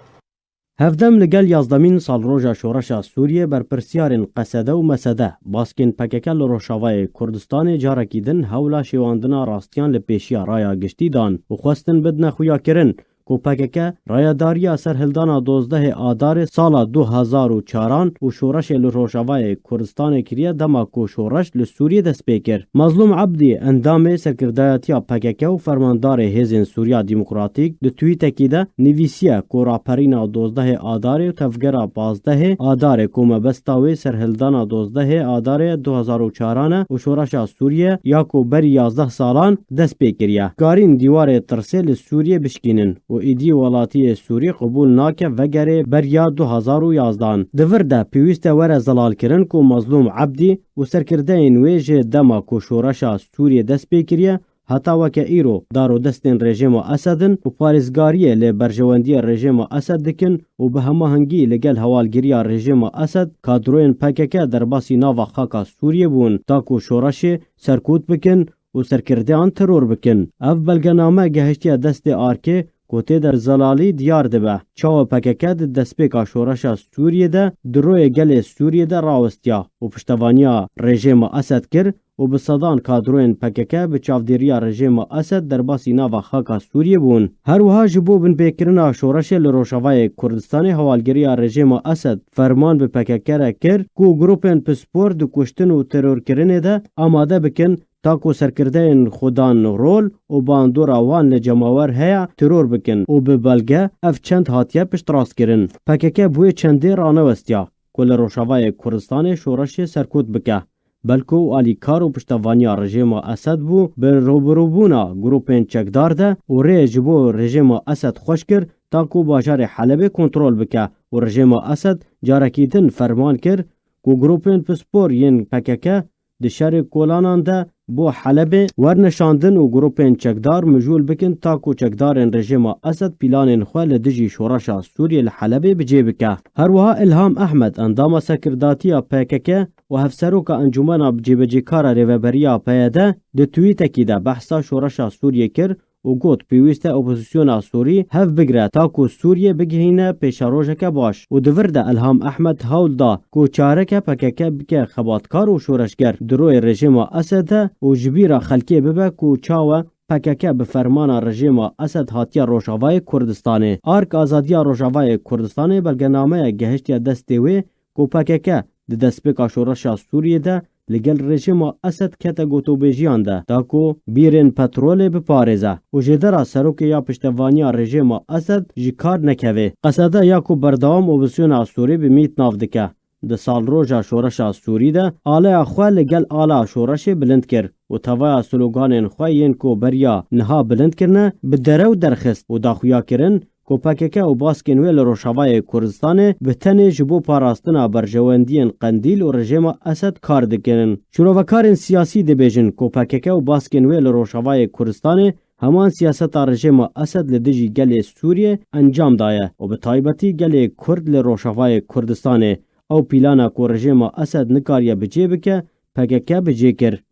Hevdem li gel yazdemîn salroja şoreşa Sûriyê, berpirsiyarên Qesede û Mesede, baskên P K K li Rojavayê Kurdistanê carekî din hewla şêwandina rastiyan li pêşiya raya giştî dan û xwestin bidine xuyakirin ku P K K rayedariya serhildana dozdehê Adarê sala du hezar û çaran û şoreşê li Rojavayê Kurdistanê kiriye, dema ku şoreş li Sûriyê dest pê kir. Mazlûm Ebdî, endamê serkirdayetiya P K K û fermandarê Hêzên Sûriya Demokratîk, di twîtekî de nivîsiye ku raperîna dozdehê Adarê û tevgera pazdehê Adarê ku mebesta wê serhildana dozdehê Adarê du hezar û çaran e û şoreşa Sûriyê ya ku berî yazdeh salan dest pê kiriye, karîn dîwarê tirsê li Sûriyê bişkînin û êdî welatiyê Sûrî qebûl nake vegere beriya du hezar û yazdan. Di vir de pêwîst e were zelalkirin ku Mazlûm Ebdî û serkirdeyên wê ji dema ku şoreşa Sûriyê dest pê kiriye, heta weke îro dar û destên rejîma Esed in û parêzgariyê li berjewendiyê rejîma Esed dikin û bi hemahengî li gel hevalgiriya rejîma Esed kadroyên P K K derbasî nava xaka Sûriyê bûn, ta ku şoreşê serkût bikin û serkirdeyan teror bikin. Ev belgename gehiştiye destê arkê ku tê de zelalî diyar dibe. Çawa P K K di destpêka şoreşa Sûriyê de di royê gelê Sûriyê de rawestiya û piştevaniya rejîma Esed kir û bi sedan kadroyên P K K bi çavdêriya rejîma Esed derbasî nava xaka Sûriyê bûn. Her wiha ji bo binpêkirina şoreşê li Rojavayê Kurdistanê hewalgiriya rejîma Esed ferman bi P K K re kir ku grûpên pispor di kuştin û terorkirinê de amade bikin, ta ku serkirdeyên xwedan rol û bandora wan li cemawer heye teror bikin û bi belge ev çend hatiye piştrastkirin. P K K bi wê çendê ranewestiya ku li Rojavayê Kurdistanê şoreşê serkût bike. Belku alîkar û piştevaniya rejîma Esed bû, bi rûbirûbûna grûpên çekdar de û rê ji bo rejîma Esed xweş kir, ta ku bajarê Helebê kontrol bike û rejîma Esed carekî din ferman kir ku grûpên pispor yên P K K di şerê kolanan de bo Helebê werne şandin û grûpên çekdar mijûl bikin, ta ku çekdarên rejîma Esed pîlanên xwe li dijî şoreşa Sûriyê li Helebê bi cê bike. Her wiha Ilham Ehmed, endama sekirdatiya P K K û hevseroka Encûmena Cêbecêkara Rêveberiya P Y D, di twîtekî de behsa şoreşa Sûriyê kir û got, pêwîst e opozisyona Sûrî hev bigre, ta ku Sûriyê bigihîne pêşerojeke baş. Û di vir de Ilham Ehmed hewl da ku çareke P K K bike xebatkar û şoreşger di royê rejîma Esed de û ji bîra xelkê bibe ku çawa P K K bi fermana rejîma Esed hatiye Rojavayê Kurdistanê. Ark Azadiya Rojavayê Kurdistanê belgenameya gehiştiye destê wê ku P K K di destpêka şoreşa Sûriyê de li gel rejîma Esed kete gotobêjiyan de, da ku bîrên petrolê biparêze û jêdera serokê ya piştevaniya rejîma Esed ji kar nekeve. Qesede ya ku berdewam opozîsyona Sûrî bi mît nav dike. Di salroja şoreşa Sûrî de aleya xwe li gel ala şoreşê bilind kir û tevaya sloganên xwe yên ku beriya niha bilind kirine, bi derew derxist û da xuya kirin ku P K K û baskên wê li Rojavayê Kurdistanê bi tenê ji bo parastina berjewendiyên Qendîl û rejêma Esed kar dikin. Şîrovekarên siyasî dibêjin ku P K K û baskên wê li Rojavayê Kurdistanê heman siyaseta rejêma Esed li dijî gelê Sûriyê encam daye û bi taybetî gelê Kurd li Rojavayê Kurdistanê. Ew pîlana ku rejêma Esed nikariye bi cê bike, P K K bi cê kir.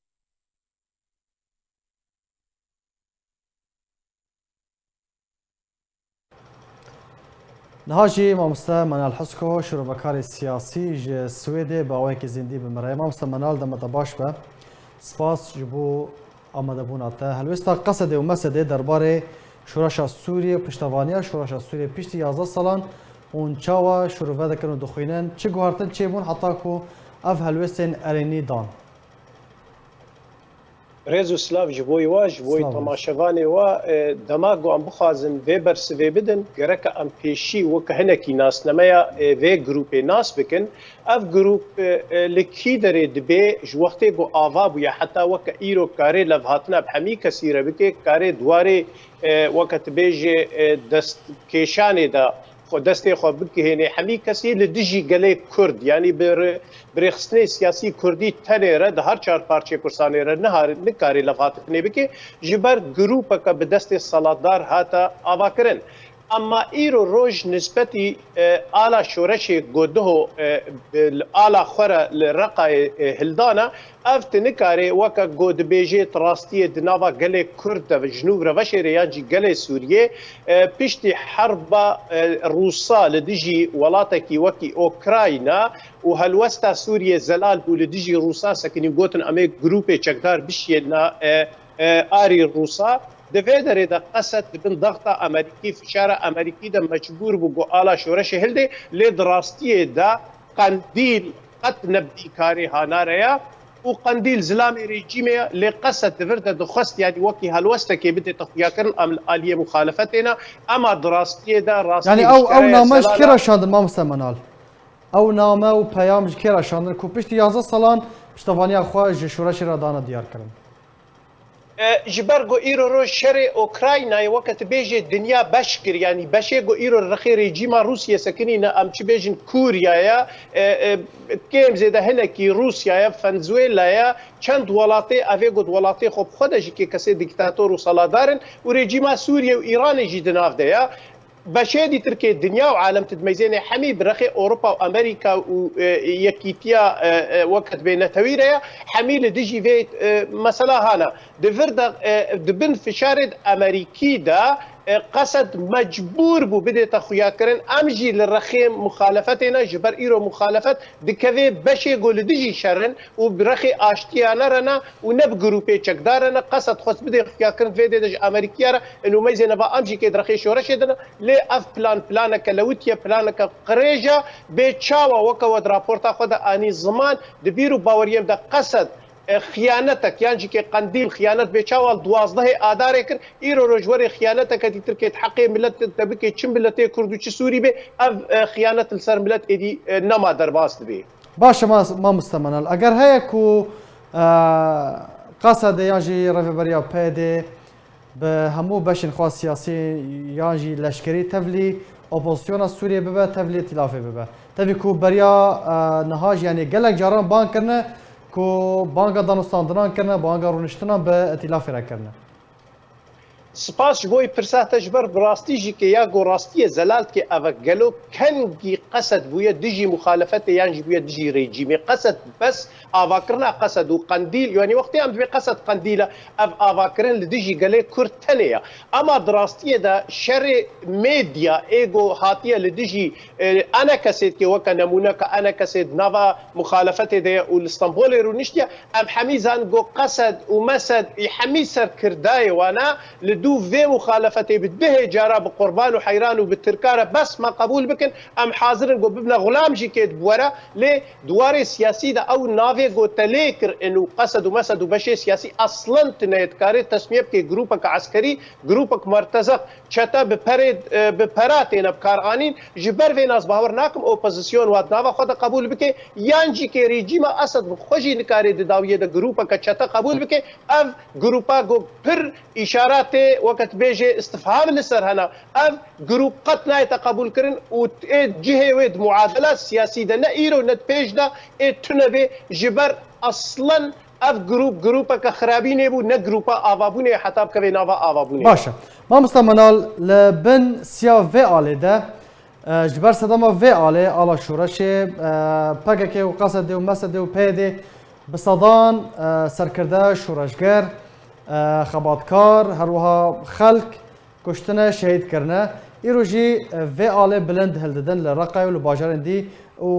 Niha jî mamoste Menal Hisko, şîrovekarê siyasî ji Swêdê, bi awayekî zindî bi min re ye. Mamoste Menal, dema te baş be. Spas ji bo amadebûna te. Helwêsta Qesedê û Mesedê derbarê şoreşa Sûriyê, piştevaniya şoreşa Sûriyê piştî yazdeh salan hûn çawa şirove dikin û dixwînin? Çi guhertin çêbûn heta ku ev helwêstên erênî dan? Rêz û silav ji bo wa, ji bo temaşevanê wa. E, dema ku em bixwazin vê bersivê bidin, gereke em pêşî weke hinekî nasnameya, e, vê grûpê nas bikin. Ev grûp, e, e, li kî derê dibe, ji wextê ku ava bûye, heta weke îro karê levhatina bi hemî kesî re bike, karê di warê, e, weke tu bêjê, e, destkêşanê de xwe, destê xwe bigihênê hemî kesî li dijî gelê Kurd, yanî bi re-, bi rêxistinê siyasî Kurdî tenê re di her çar parçeyê Kurdistanê re nihar-, nikarê levhatinê bike, ji ber grûpeke bi destê selatdar hate avakirin. Ema îro roj nisbetî, e, ala şoreşê ku diho, e, bi, ala xwe re li Reqayê, e, hildana, ev tu nikarê weke ku dibêjê di rastiyê di nava gelê Kurd de, ji nû rewşê re yan jî gelê Sûriyê, e, piştî herba, e, Rûsa li dijî welatekî wekî Ukrayna û helwesta Sûriyê zelal bû li dijî Rûsa, sekinî gotin, em ê grûpê çekdar bişiyê na, e, e, arî Rûsa. Di vê derê de Qesed di bin dexta Amerîkî, fişara Amerîkî de mecbûr bû ku ala şoreşê hildê, lê di rastiyê de Qendîl qet ne bi karê hanare ya û Qendîl zilamê rejîmê ye, lê Qesed di vir de dixwest, yanî wekî helwestekê bidête xuyakirin, em li aliyê muxalefetê ne, ema di rastiyê de rastî Yanî ew, ew rişkere name ji kê zelala re şandin, mamoste Menal? Ew name û peyam ji kê re şandin ku piştî yazdeh salan piştevaniya xwe ji şoreşê re dane diyar kirin? E, ji ber ku îro roj şerê Ukraynayê weke tu bêjê dinya beş kir, yanî beşê ku îro rexê rejîma Rûsiyê sekinîne, em çi bêjin Kûrya ye, e, e, kêm zêde hinekî Rûsya ye, Venezuela ye, çend welatê, evê ku di welatê xwe bi xwe de jî kê kesê dîktator û seladar in û rejîma Sûriye û Îranê jî di nav de ye. Beşê dîtirkê dinya û alem tu dimeyzênê hemî bi rexê Ewropa û Amerîka û, e, yekîtiya, e, e, weke dibê netewî re ye, hemî li dijî vê, e, mesela hana. Di vir de, e, di bin fişarê Amerîkî de, e, Qesed mecbûr bû bidête xuyakirin. Em jî li rexê muxalefetê ne, ji ber îro muxalefet dikeve beşê ku li dijî şer in û bi rexê aştiya ne re ne û ne bi grûpê çekdar re ne. Qesed xwest bidê xuyakirin, vê dê de ji Amerîkiya re in û meyzê neva em jî kê di rexê şoreşê de ne. Lê ev plan, planeke lewitiye, planeke qirêj e. Bê çawa weke we di raporta xwe de anî ziman, di bîr û baweriyê min de Qesed, e, xiyanetek yan jî kê Qendîl xiyanet bê çawa li duwazdehê Adarê kir, îro roj werê xiyaneteke dîtir kê di heqê milet de bike, çi miletê Kurd û çi Sûrî bê, ev, e, xiyanet li ser milet êdî, e, nema derbas dibê. Baş e, ma-, mamoste Menal. Eger heye ku, e, Qesedê yan jî rêveberiya PYDê bi hemû beşên xwe siyasî yan jî leşkerî tevlî opozisyona Sûriyê bibe, tevlî îtîlafê bibe. Tevî ku beriya, e, niha jî, yanî gelek caran bang kirine ku banga danûstandinan kirine, banga rûniştinan bi îtîlafê re kirine. Spas ji bo wî pirsa te, ji ber bi rastî jî kê ya ku rastiyê zelal dike, ev e, gelo kengî Qesed bûye dijî muxalefetê yan jî bûye dijî rejîmê? Qesed bes avakirina Qesed û Qendîl, yanî wextê em dibê Qesed Qendîl e, ev avakirin li dijî gelê Kurd tenê ye. Ema di rastiyê de şerê medya ê ku hatiye li dijî, e, ENKSê dike, weke nemûneke ENKSê di nava muxalefetê de ye û li Stenbolê rûniştiye, em hemî zanin ku Qesed û Mesed ê hemî serkirdayê wan e, li dû vê muxalefetê bi dihê cara bi qurban û heyran û bi tirka re bes me qebûl bikin, em hazir in ku bibine xulam jî kê di bi we re, lê di warê siyasî de ew navê ku te lê kir in û Qesed û Mesed û beşê siyasî eslen tune ye, dikarê tesmiye bike grûpeke eskerî, grûpek mertezeq, çete bi perê, e, bi pera têne bi kar anîn. Ji ber vê nas bawer nakim opozisyon wa di nava xwe de qebûl bike, yan jî kê rejîma Esed bi xwe jî nikarê di dawiyê de grûpeke çete qebûl bike. Ev grûpa ku pir îşaratê, weke tu bêjê, istifham li ser hene. Ev grûp qet nayête qebûlkirin û ê cihê wê di muadela siyasî de ne îro ne di pêş de ê tune bê, ji ber eslen ev grûp grûpeke xirabînê bû, ne grûpa avabûnê ye, heta bikeve nava avabûnê. Baş e. Mamosta Menal, li bin siya vê alê de, e, ji ber sedema vê alê, ala şoreşê, e, PKK û Qesedê û Mesedê û PYDê bi sedan, e, serkirde, şoreşger, e, xebatkar, her wiha xelk kuştine, şehîd kirine. Îro jî, e, vê alê bilind hildidin li Reqayê û li bajarên dî û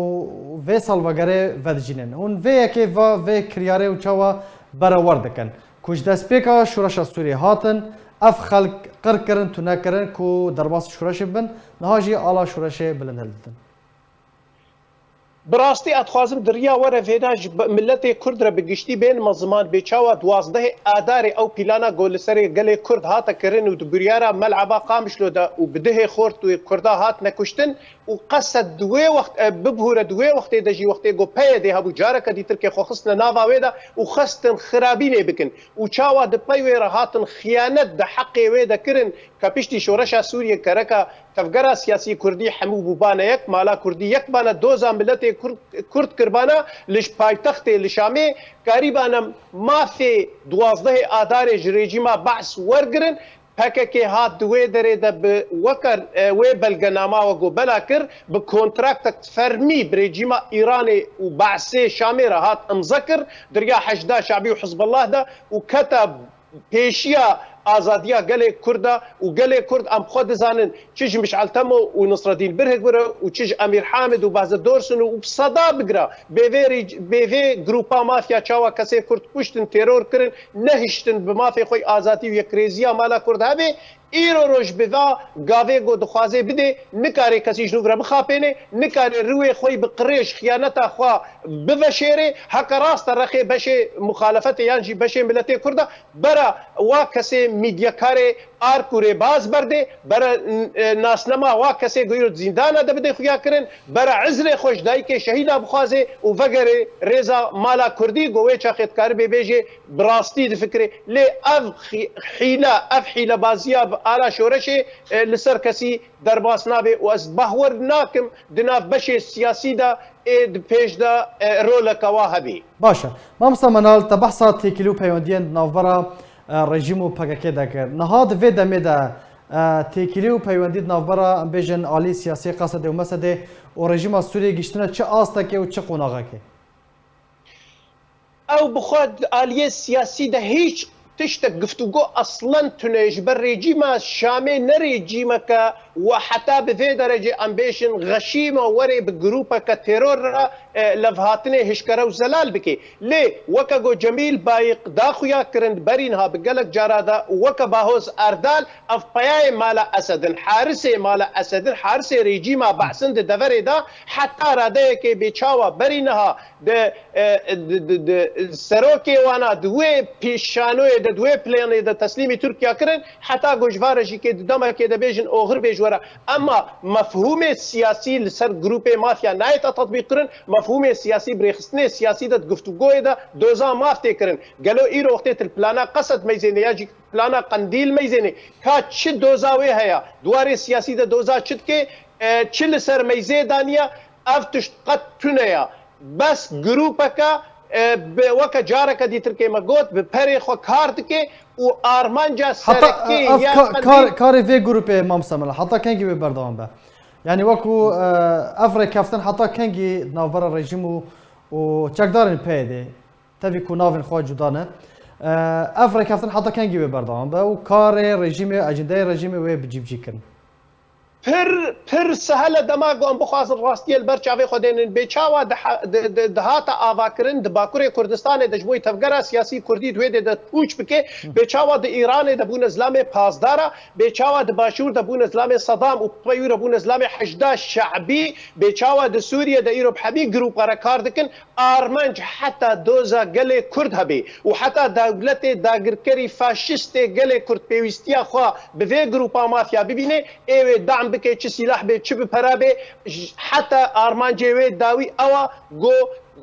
vê salvegerê vedijînin. Hûn vê yekê va vê kiryarê û çawa berewerd dikin? Ku ji destpêka şoreşa Sûriyê hatin, ev xelk qir kirin, tune kirin ku derbas şoreşê bin, niha jî ala şoreşê bilind hildidin. Bi rastî ez dixwazim di riya we re vêna ji be-, miletê Kurd re bi giştî bênime ziman, bê çawa duwazdehê Adarê ew plana ku li serê gelê Kurd hate kirin û di biryara Mel'eba Qamişlo de û bi dihê xort û Kurda hatine kuştin û qesed di wê wext, e, bibûre di wê wextê de jî wextê ku P Y D hebû, careke dîtirkê xwe xistine nava wê de û xwestin xirabînê bikin û çawa di pey wê re hatin xiyanet di heqê wê de kirin, ke piştî şoreşa Sûriyê kereka tevgera siyasî kurdî hemû bûbane yek, mala kurdî yek bane, doza miletê kurd, kurd kirbana, li ş-, paytextê li Şamê karîbane mafê duwazdehê Adarê ji rejîma Be's wergirin. P K K hat di wê derê de bi weke, e, wê belgenama we ku bela kir, bi kontraktek fermî bi rejîma Îranê û Be'sê Şamê re hat imze kir, di riya Heşda Şebî û Hizbullah de û kete pêşiya azadiya gelê Kurd de û gelê Kurd em xwe dizanin, çi ji Miş'el Temo û Nisredîn Birhik bire û çi ji Emîr Hamid û Behzet Dorsun û bi seda bigira bê vê rîc-, bê vê grûpa mafya çawa kesê Kurd kuştin, teror kirin, nehiştin bi mafê xwe azadî û yekrêziya mala Kurd hebe, îro roj bi va gavê ku dixwaze bidê, nikare kesî ji nû re bixapêne, nikare riwê xwe bi qirêj xiyaneta xwe biveşêrê, heke rast e rexê beşê muxalefetê yan jî beşê miletê Kurd e, bera wa kesê mîdyakarê ark û rêbaz berdê, bera, e, nasnema wa kesê ku îro di zîndana de bidê xuya kirin, bera izrê xwe ji dayikê şehîda bixwaze û vegerê rêza mala Kurdî ku wê çaxê dikaribê bêjê bi rastî difikirê. Lê ev xî-, hîle, ev hîlebaziya bi ala şoreşê, e, li ser kesî derbas nabe û ez bahwer nakim di nav beşê siyasî de ê di pêş de, e, roleke wa hebî. Baş e. Mamosta Menal, te behsa têkilî û peywendiyên di navbera, e, rejîm û P K K de kir. Niha di vê demê de, e, têkilî û peywendî di navbera, em bêjin, alî siyasî Qesedê û Mesedê û rejîma Sûriyê gihiştine çi astekê û çi qonaxekê? Ew bi xwe di aliyê siyasî de hîç tiştek, guftûgo eslen tune ye. Ji ber rejîma Şamê ne rejîmeke we heta bi vê derecê, em bêjin, xeşîm e, werê bi grûpeke teror re, e, levhatinê hişkere û zelal bike. Lê weke ku Cemîl Bayik da xuya kirin berî niha bi gelek cara de û weke Bahoz Erdal, ev peyayê mala Esed in, harisê mala Esed in, harisê rejîma Behs in di deverê de heta radeyekê bê çawa berî niha di, e, di, di, di serokê wana di wê pî-, şanoyê de, di wê planê de teslîmî Tirkiye kirin, heta ku ji va re jî kê di demekê de bêjin oxir bê ji we re. Ema mefhûmê siyasî li ser grûpê mafya nayête tetbîq kirin, mefhûmê siyasî bi rêxistinê siyasî de di guftûgoyê de doza maf tê kirin. Gelo îro wextê tu li plana Qesed meyzênê ya jî plana Qendîl meyzênê, ka çi doza wê heye, di warê siyasî de doza çi dike, e, çi li ser meyzê daniye, ev tişt qet tune ye. Bes grûpeke, e, bi, weke careke dîtirkê me got, bi perê xwe kar dike û armanca Heta, serekê e, ev ya ka-, Qendîl kar-, karê vê grûpê, Mam Semela, heta kengî wê berdewam be? Yanî wekû, e, ev rêkeftin heta kengî di navbera rejîm û, û çekdarên P Y D, tevî ku navên xwe cuda ne, e, ev rêkeftin heta kengî wê berdewam be û karê rejîmê, ecendeyê rejîmê wê bi cî bi cî kirin? Pir, pir sehel e dema ku em bixwazin rastiyê li ber çavê xwe dênin. Bê çawa diha-, di-, di-, dihata avakirin di Bakurê Kurdistanê de ji bo tevgera siyasî Kurdî di wê dê de pûç bike, bê çawa di Îranê de bûne zilamê pasdar e, bê çawa di Başûr de bûne zilamê Sedam û pey wî re bûne zilamê Heşda Şe'bî, bê çawa di Sûriyê de îro bi hemî grûpa re kar dikin, armanc heta doza gelê Kurd hebê û heta dewletê dagirkerî faşistê gelê Kurd pêwîstiya xwe bi vê grûpa mafya bibîne, ê wê dam bike, çi sîlah bê, çi bi pera bê, j-, heta armancê wê dawî ew e ku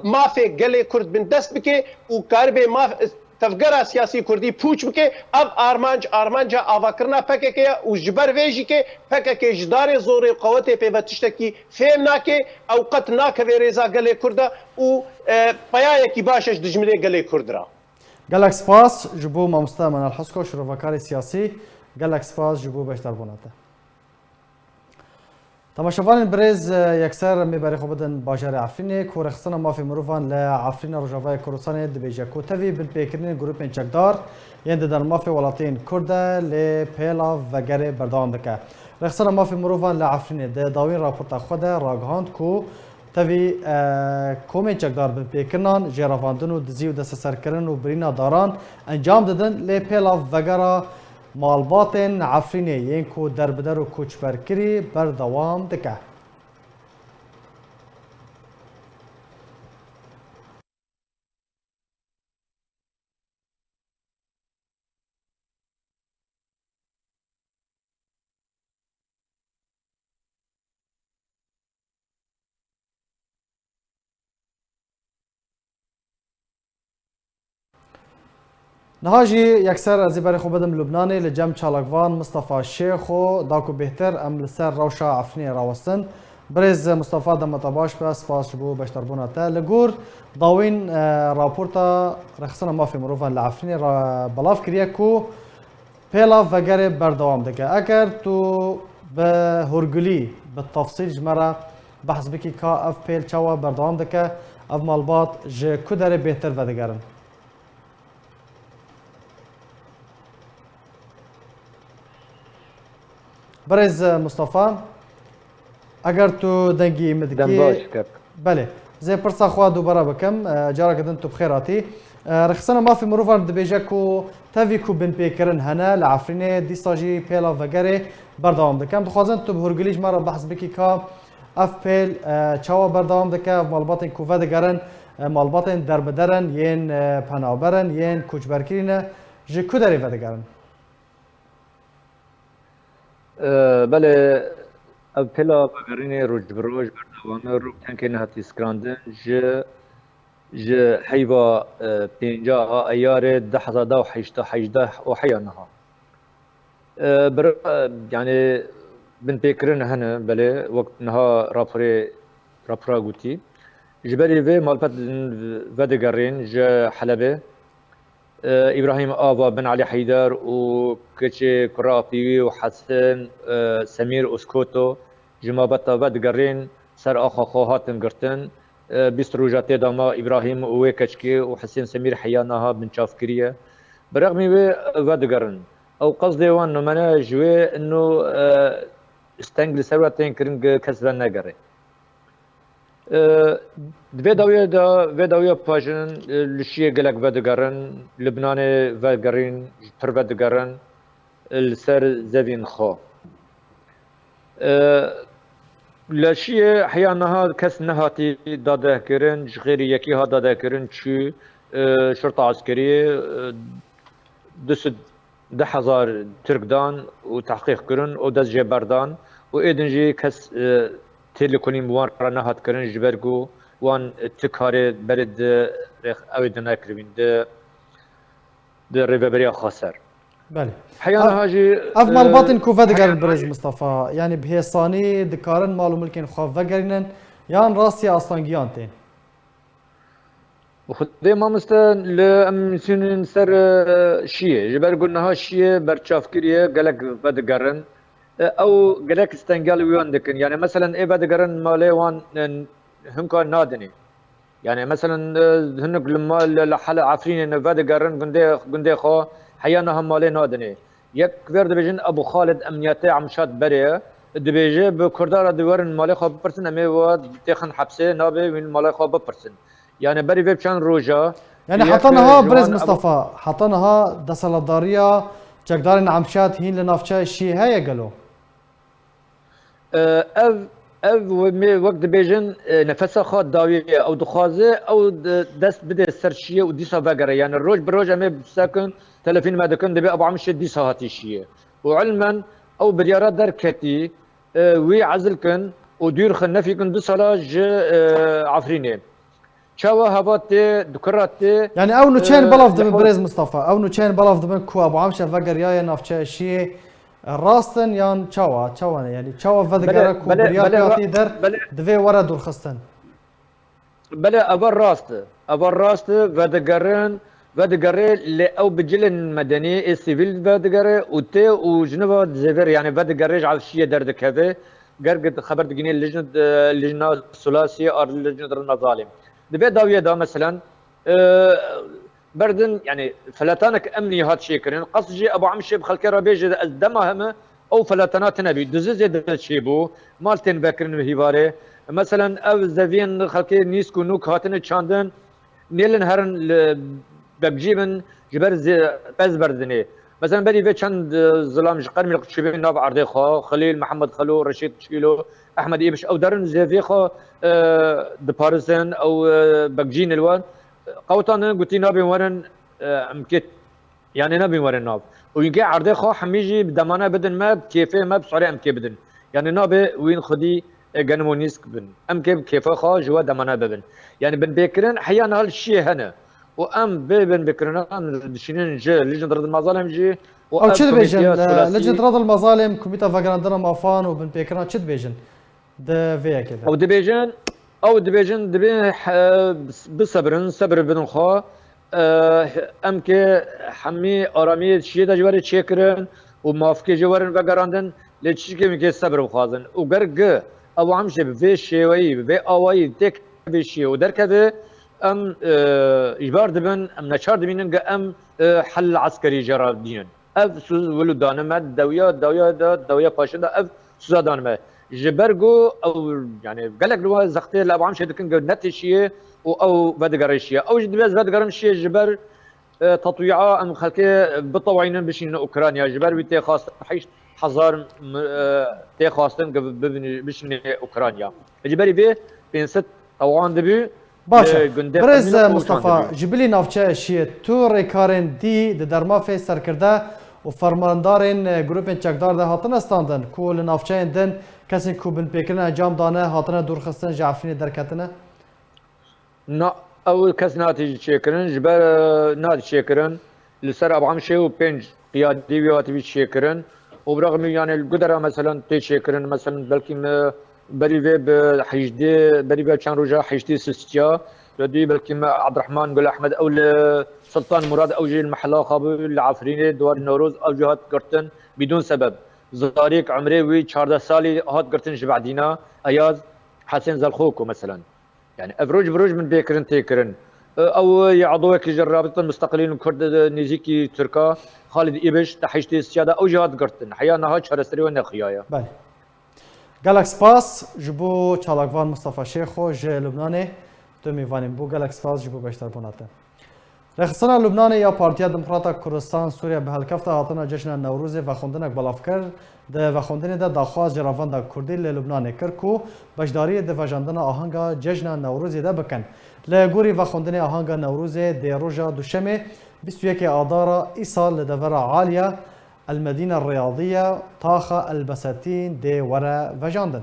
mafê gelê Kurd bindest bike û karibe maf-, tevgera siyasî Kurdî pûç bike. Ev armanc, armanca avakirina P K K ye û ji ber vê jî ke P K K ji darê zorê qewetê pê ve tiştekî fêm nake, ew qet nakeve rêza gelê Kurd de û, e, peyayekî baş e ji dijminê gelê Kurd re. Gelek spas ji bo mamoste Menal Hesko, şirovekarê siyasî. Gelek spas ji bo beşdarbûna te. Temaşevanên birêz, e, yekser em ê berê xwe bidin bajarê Efrînê, ku Rêxistina Mafê Mirovan li Efrîna Rojavayê Kurdistanê dibêje ku tevî binpêkirinên grûpên çekdar yên di dermafê welatiyên Kurd de lê pêla vegerê berdewam dike. Rêxistina Mafê Mirovan li Efrînê di dawîn raporta xwe de ragihand ku tevî, e, komên çekdar binpêkirinan, jêrevandin û dizî û desteserkirin û birîna daran encam didin, lê pêla vegera malbatên Efrînê yên ku derbider û koçberkirî berdewam dike. Niha jî yekser ez ê berê xwe bidim Lubnanê, li cem çalakvan Mistefa Şêxo, da ku bêhtir em li ser rewşa Efrînê rawestin. Birêz Mistefa, dema te baş be, spas ji bo beşdarbûna te. Li gor dawîn, e, raporta Rêxistina Mafê Mirovan li Efrînê ra belav kiriye ku pêla vegerê berdewam dike. Eger tu bi hûrgulî, bi tefsîl ji me re behs bikî ka ev pêl çawa berdewam dike, ev malbat ji ku derê bêhtir vedigerin? Birêz Mustafa, eger tu dengî min dikî. Dem baş, kek. Belê. Ez ê pirsa xwe dubare bikim. E, careke din tu bi xêr hatî. E, Rêxistina Mafê Mirovan dibêje ku tevî ku binpêkirin hene li Efrînê, dîsa jî pêla vegerê berdewam dike. Em dixwazin tu bi hûrgulî ji me re behs bikî ka ev pêl, e, çawa berdewam dike, ev malbatên ku vedigerin, e, malbatên derbeder in, yên, e, penaber in, yên koçberkirî ne, ji ku derê vedigerin? E, belê, ev pêla vegerînê roj bi roj berdewam e, rû bi tenkê nehatî skirandin, ji, ji heyva, e, pêncah a Eyarê du hezar da û heşt, hejdeh û heya niha. E, bira, yanî binpêkirin hene, belê, wek niha raporê, rapora gotî. Ji berî vê malbat vedigerên ji Helebê, e, Îbrahîm Ava bin Elî Heyder û keçê kura Apîwî û Hesen, e, Semîr û Skoto ji mabeta vedigerên ser axa xwe hatin girtin. E, bîst roja tê de ma Îbrahîm û wê keçikê û Hesên Semîr heya niha binçavkirî ye. Bi rexmî wê vedigerin. Ew qesdê wan nimene ji wê ino, e, steng li ser we tên kirin, kes venegere. E, di vê dawiya de, vê dawiya pajin, e, li Şiyê gelek vedigerin, Libnanê vegerîn, pir vedigerin, e, li ser zevên xwe. E, li Şiyê heya niha kes nehatî dadehkirin, ji xêrî yekî hat dadehkirin, çû, e, şurta eskeriyê, e, du sed du hezar Tirk dan û tehqîq kirin û dest jê berdan û êdin jî kes, e, têlikolîn bi wan re nehat kirin, ji ber ku wan, e, ti karê berê di rêx-, ew ê di nekiribîn, di, di rêveberiya xweser. Belê. Heya niha jî, ev, e, malbatên ku vedigerin, heya birêz niha jî Mistefa, yanî bi hêsanî dikarin mal û milkên xwe vegerînin, yan rastiya astangiyan tên? Bi Xwedê mamoste, li em nûsînin ser, e, Şiyê. Ji ber ku niha Şiyê berçavkirî ye, gelek vedigerin. E, ew gelek stengiya li wan dikin. Yani, meselen, ê vedigerin malê wan, e, hinka nadinê. Yani, meselen, e, hinek li mal, li, li Hele Efrînê ne vedigerin gundê, gundê xwe, heya niha malê nadinê. Yek vêr dibêjin, Ebû Xalid, emniyetê Amşat berê ye. Dibêje, bi Kurda re diwerin malê xwe bipirsin, em ê we têxin hepsê, nabe wîn malê xwe bipirsin. Yani berî vê çend roja, yani, heta niha, birêz Mistefa, heta niha desthilatdariya çekdarên Amşat hîn li navçeya Şiyê heye gelo? E, ev, ev me wek dibêjin, e, nefesa xwe dawiye. Ew dixwaze, ew de-, dest bide ser Şiyê û dîsa vegere. Yani roj bi roj em ê bisekin, telefîn me dikin, dibê Ebû Amşê dîsa hatî Şiyê. Û ilmen ew biryara derketî, e, wî ezil kin û dûr xin, nefî kin du sala ji, e, Efrînê. Çawa heva tê, dikura tê, Yani ew nûçeyên e, belav dibin, birêz Mistefa, ew nûçeyên belav dibin ku Ebû Amşe vegeriyaye navçeya Şiyê, e, rast in yan çawa? Çawa ne? Yani çawa vedigere ku biryar pê hatî der, divê were dûrxistin? Belê, eva rast e. Eva rast e, vedigerin, vedigere, lê ew bi cilên medenî ê sivîl vedigere û tê û ji niva dizêvêr, yani vedigere ji ev Şiyê derdikeve. Ger xeber digînê lijn-, e, lijna Sulasî ar lijn Rina Zalîm. Di vê dawiyê de, meselen, e, berdin, yani feletanek emnî hat çêkirin. Qas jî Ebû Amşê bi xelkê re bêje, ez dema heme ew feletana tine bî. Duzi zêde çêbû. Mal tên vekirin bi hîvarê. Meselen, ev zeviyên xelkê nîsk û nûk hatine çandin. Nêlin herin li bekcî bin, ji ber zê-, pez berdinê. Mesela berî vê çend, e, zilam ji Qermîlk çûbên nav erdê xwe, Xelîl, Mihemed Xelo, Reşîd Çîlo, Ehmed Îbiş, ew derin zêvê xwe, e, diparisin, ew, e, bekcî ne li wan. Qewtan gotî nabên werin, e, em kê, yani nabên werin nav. Û yînkê erdê xwe hemî jî bi demane bidin me, bi kêfê me, bi sorê em kê bidin. Yani nabe wîn xwedî e, genim û nîsk bin. Em kê bi kêfa xwe ji we demane bibin. Yani binpêkirin heya niha li Şiyê hene. û em vê binpêkirina em dişînin ji Lijned Red Mazalem jî û Ew ev çi dibêjin? komîteya Li, solasî Lijned Red Mazalem, Komîta Vegerandina Mafan û binpêkirina çi dibêjin di vê yekê de? Ew dibêjin, ew dibêjin, dibê he-, bisebirin, sebir bidin xwe. E, em ki hemî aramiyê şiyê de ji werê çêkirin û mafkê jê werin vegerandin, lê çişkê min kê sebir bixwazin. Û ger gi ew em jê bi vê şêweyî, bi vê awayî têk vê şiyê û derkeve, em, e, îjbar dibin, em neçar dibînin gi em, e, hel eskerî jê re dînin. Ev sûz wilo dane me, dawiya, dawiya de, dawiya paşê de ev sûza dane me. Ji ber ku ew, yani gelek li we zextê li Ebu Amşê dikin ku netê şiyê û ew vedigere şiyê. Ew jî divê ez vedigerim şiyê ji ber, e, tetwîa em xelkê bitewayînin bişînin Ukrayna. Ji ber wî tê xwestin heşt hezar mi-, e, tê xwestin ku bibin-, bişînin Ukrayna. Ji berî vê pênc sed tewan dibî. Baş e. Li gundê Birêz Xemîn û Mustafa, Tewşan ji bilî navçeya şiyê tu rêkarên dî di dermafê serkirde û fermandarên, e, grûpên çekdar de hatine standin ku li navçeyên din kesên ku binpêkirin encam dane hatine dûrxistin, ji Efrînê derketine? Na, ew kes nehatiye çêkirin, ji ber, e, nehatiye çêkirin. Li ser Ebu Amşê û pênc qiyadî wî hatibî çêkirin. Û birexmî, yani, li Gudera, meselen, tê çêkirin, meselen, belkî me berî vê bi hejdê, berî vê çend roja heştê sistiya, ya dî belkî me Abdurrahman Gul Ahmed, ew li Sultan Murad, ew jî li mehela xwe bû, li Efrînê, di warê Newroz, ew jî hat girtin, bidûn sebeb. Zarîk, umrê wî çardeh salî, hat girtin ji Bedîna, Eyaz, Hesên Zelxoko, meselen. Yani ev roj bi roj binpêkirin tê kirin. E, ew yê edowekî ji Rabita Musteqilîn Kurd, e, nêzîkî Tirka, Xalid Îbiş, di heştê sisiya de ew jî hat girtin. Heya niha çareserî we nexiyaye. Belê. Gelek spas ji bo çalakvan Mustafa Şêxo ji Lubnanê. Tu mêvanê min bû. Gelek spas ji bo beşdarbûna te. Rêxistina Lubnanê ya Partiya Demokrata Kurdistan Sûriye bi helkefta hatina Cejna Newrozê vexwendinek belav kir. Di vexwendinê de daxwaz ji Revenda Kurdî li Lubnanê kir ku beşdariyê di vejandina ahanga Cejna Newrozê de bikin. Li gorî vexwendinê ahanga Newrozê dê roja Duşemê bîst û yekê Adara îsal li devera Aliya El Medîne Riyadiye, taxa El Besetîn dê were vejandin.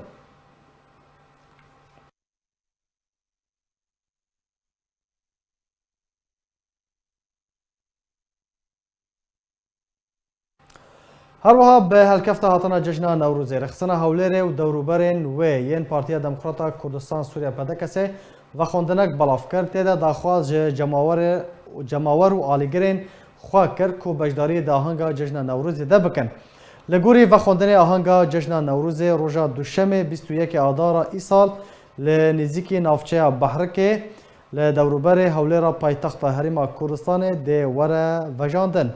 Her wiha bi helkefta hatina Cejna Newrozê, rêxistina Hewlêrê û dewrûberên wê yên Partiya Demokrata Kurdistan Sûriye, P D K S'ê, vexwendinek belav kir. Tê de daxwaz ji cemawerê, cemawer û alîgirên xwe kir ku beşdarî di ahanga Cejna Newrozê de bikin. Li gorî vexwendinê ahanga Cejna Newrozê roja Duşemê bîst û yekê Adara îsal li nêzîkî navçeya Behrikê li dewrûberê Hewlêra paytexta Herêma Kurdistanê dê were vejandin.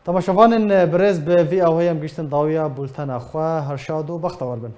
Temaşevanên birêz, bi vî awayî em gihîştin dawiya bultena xwe. Her şad û bextewar bin.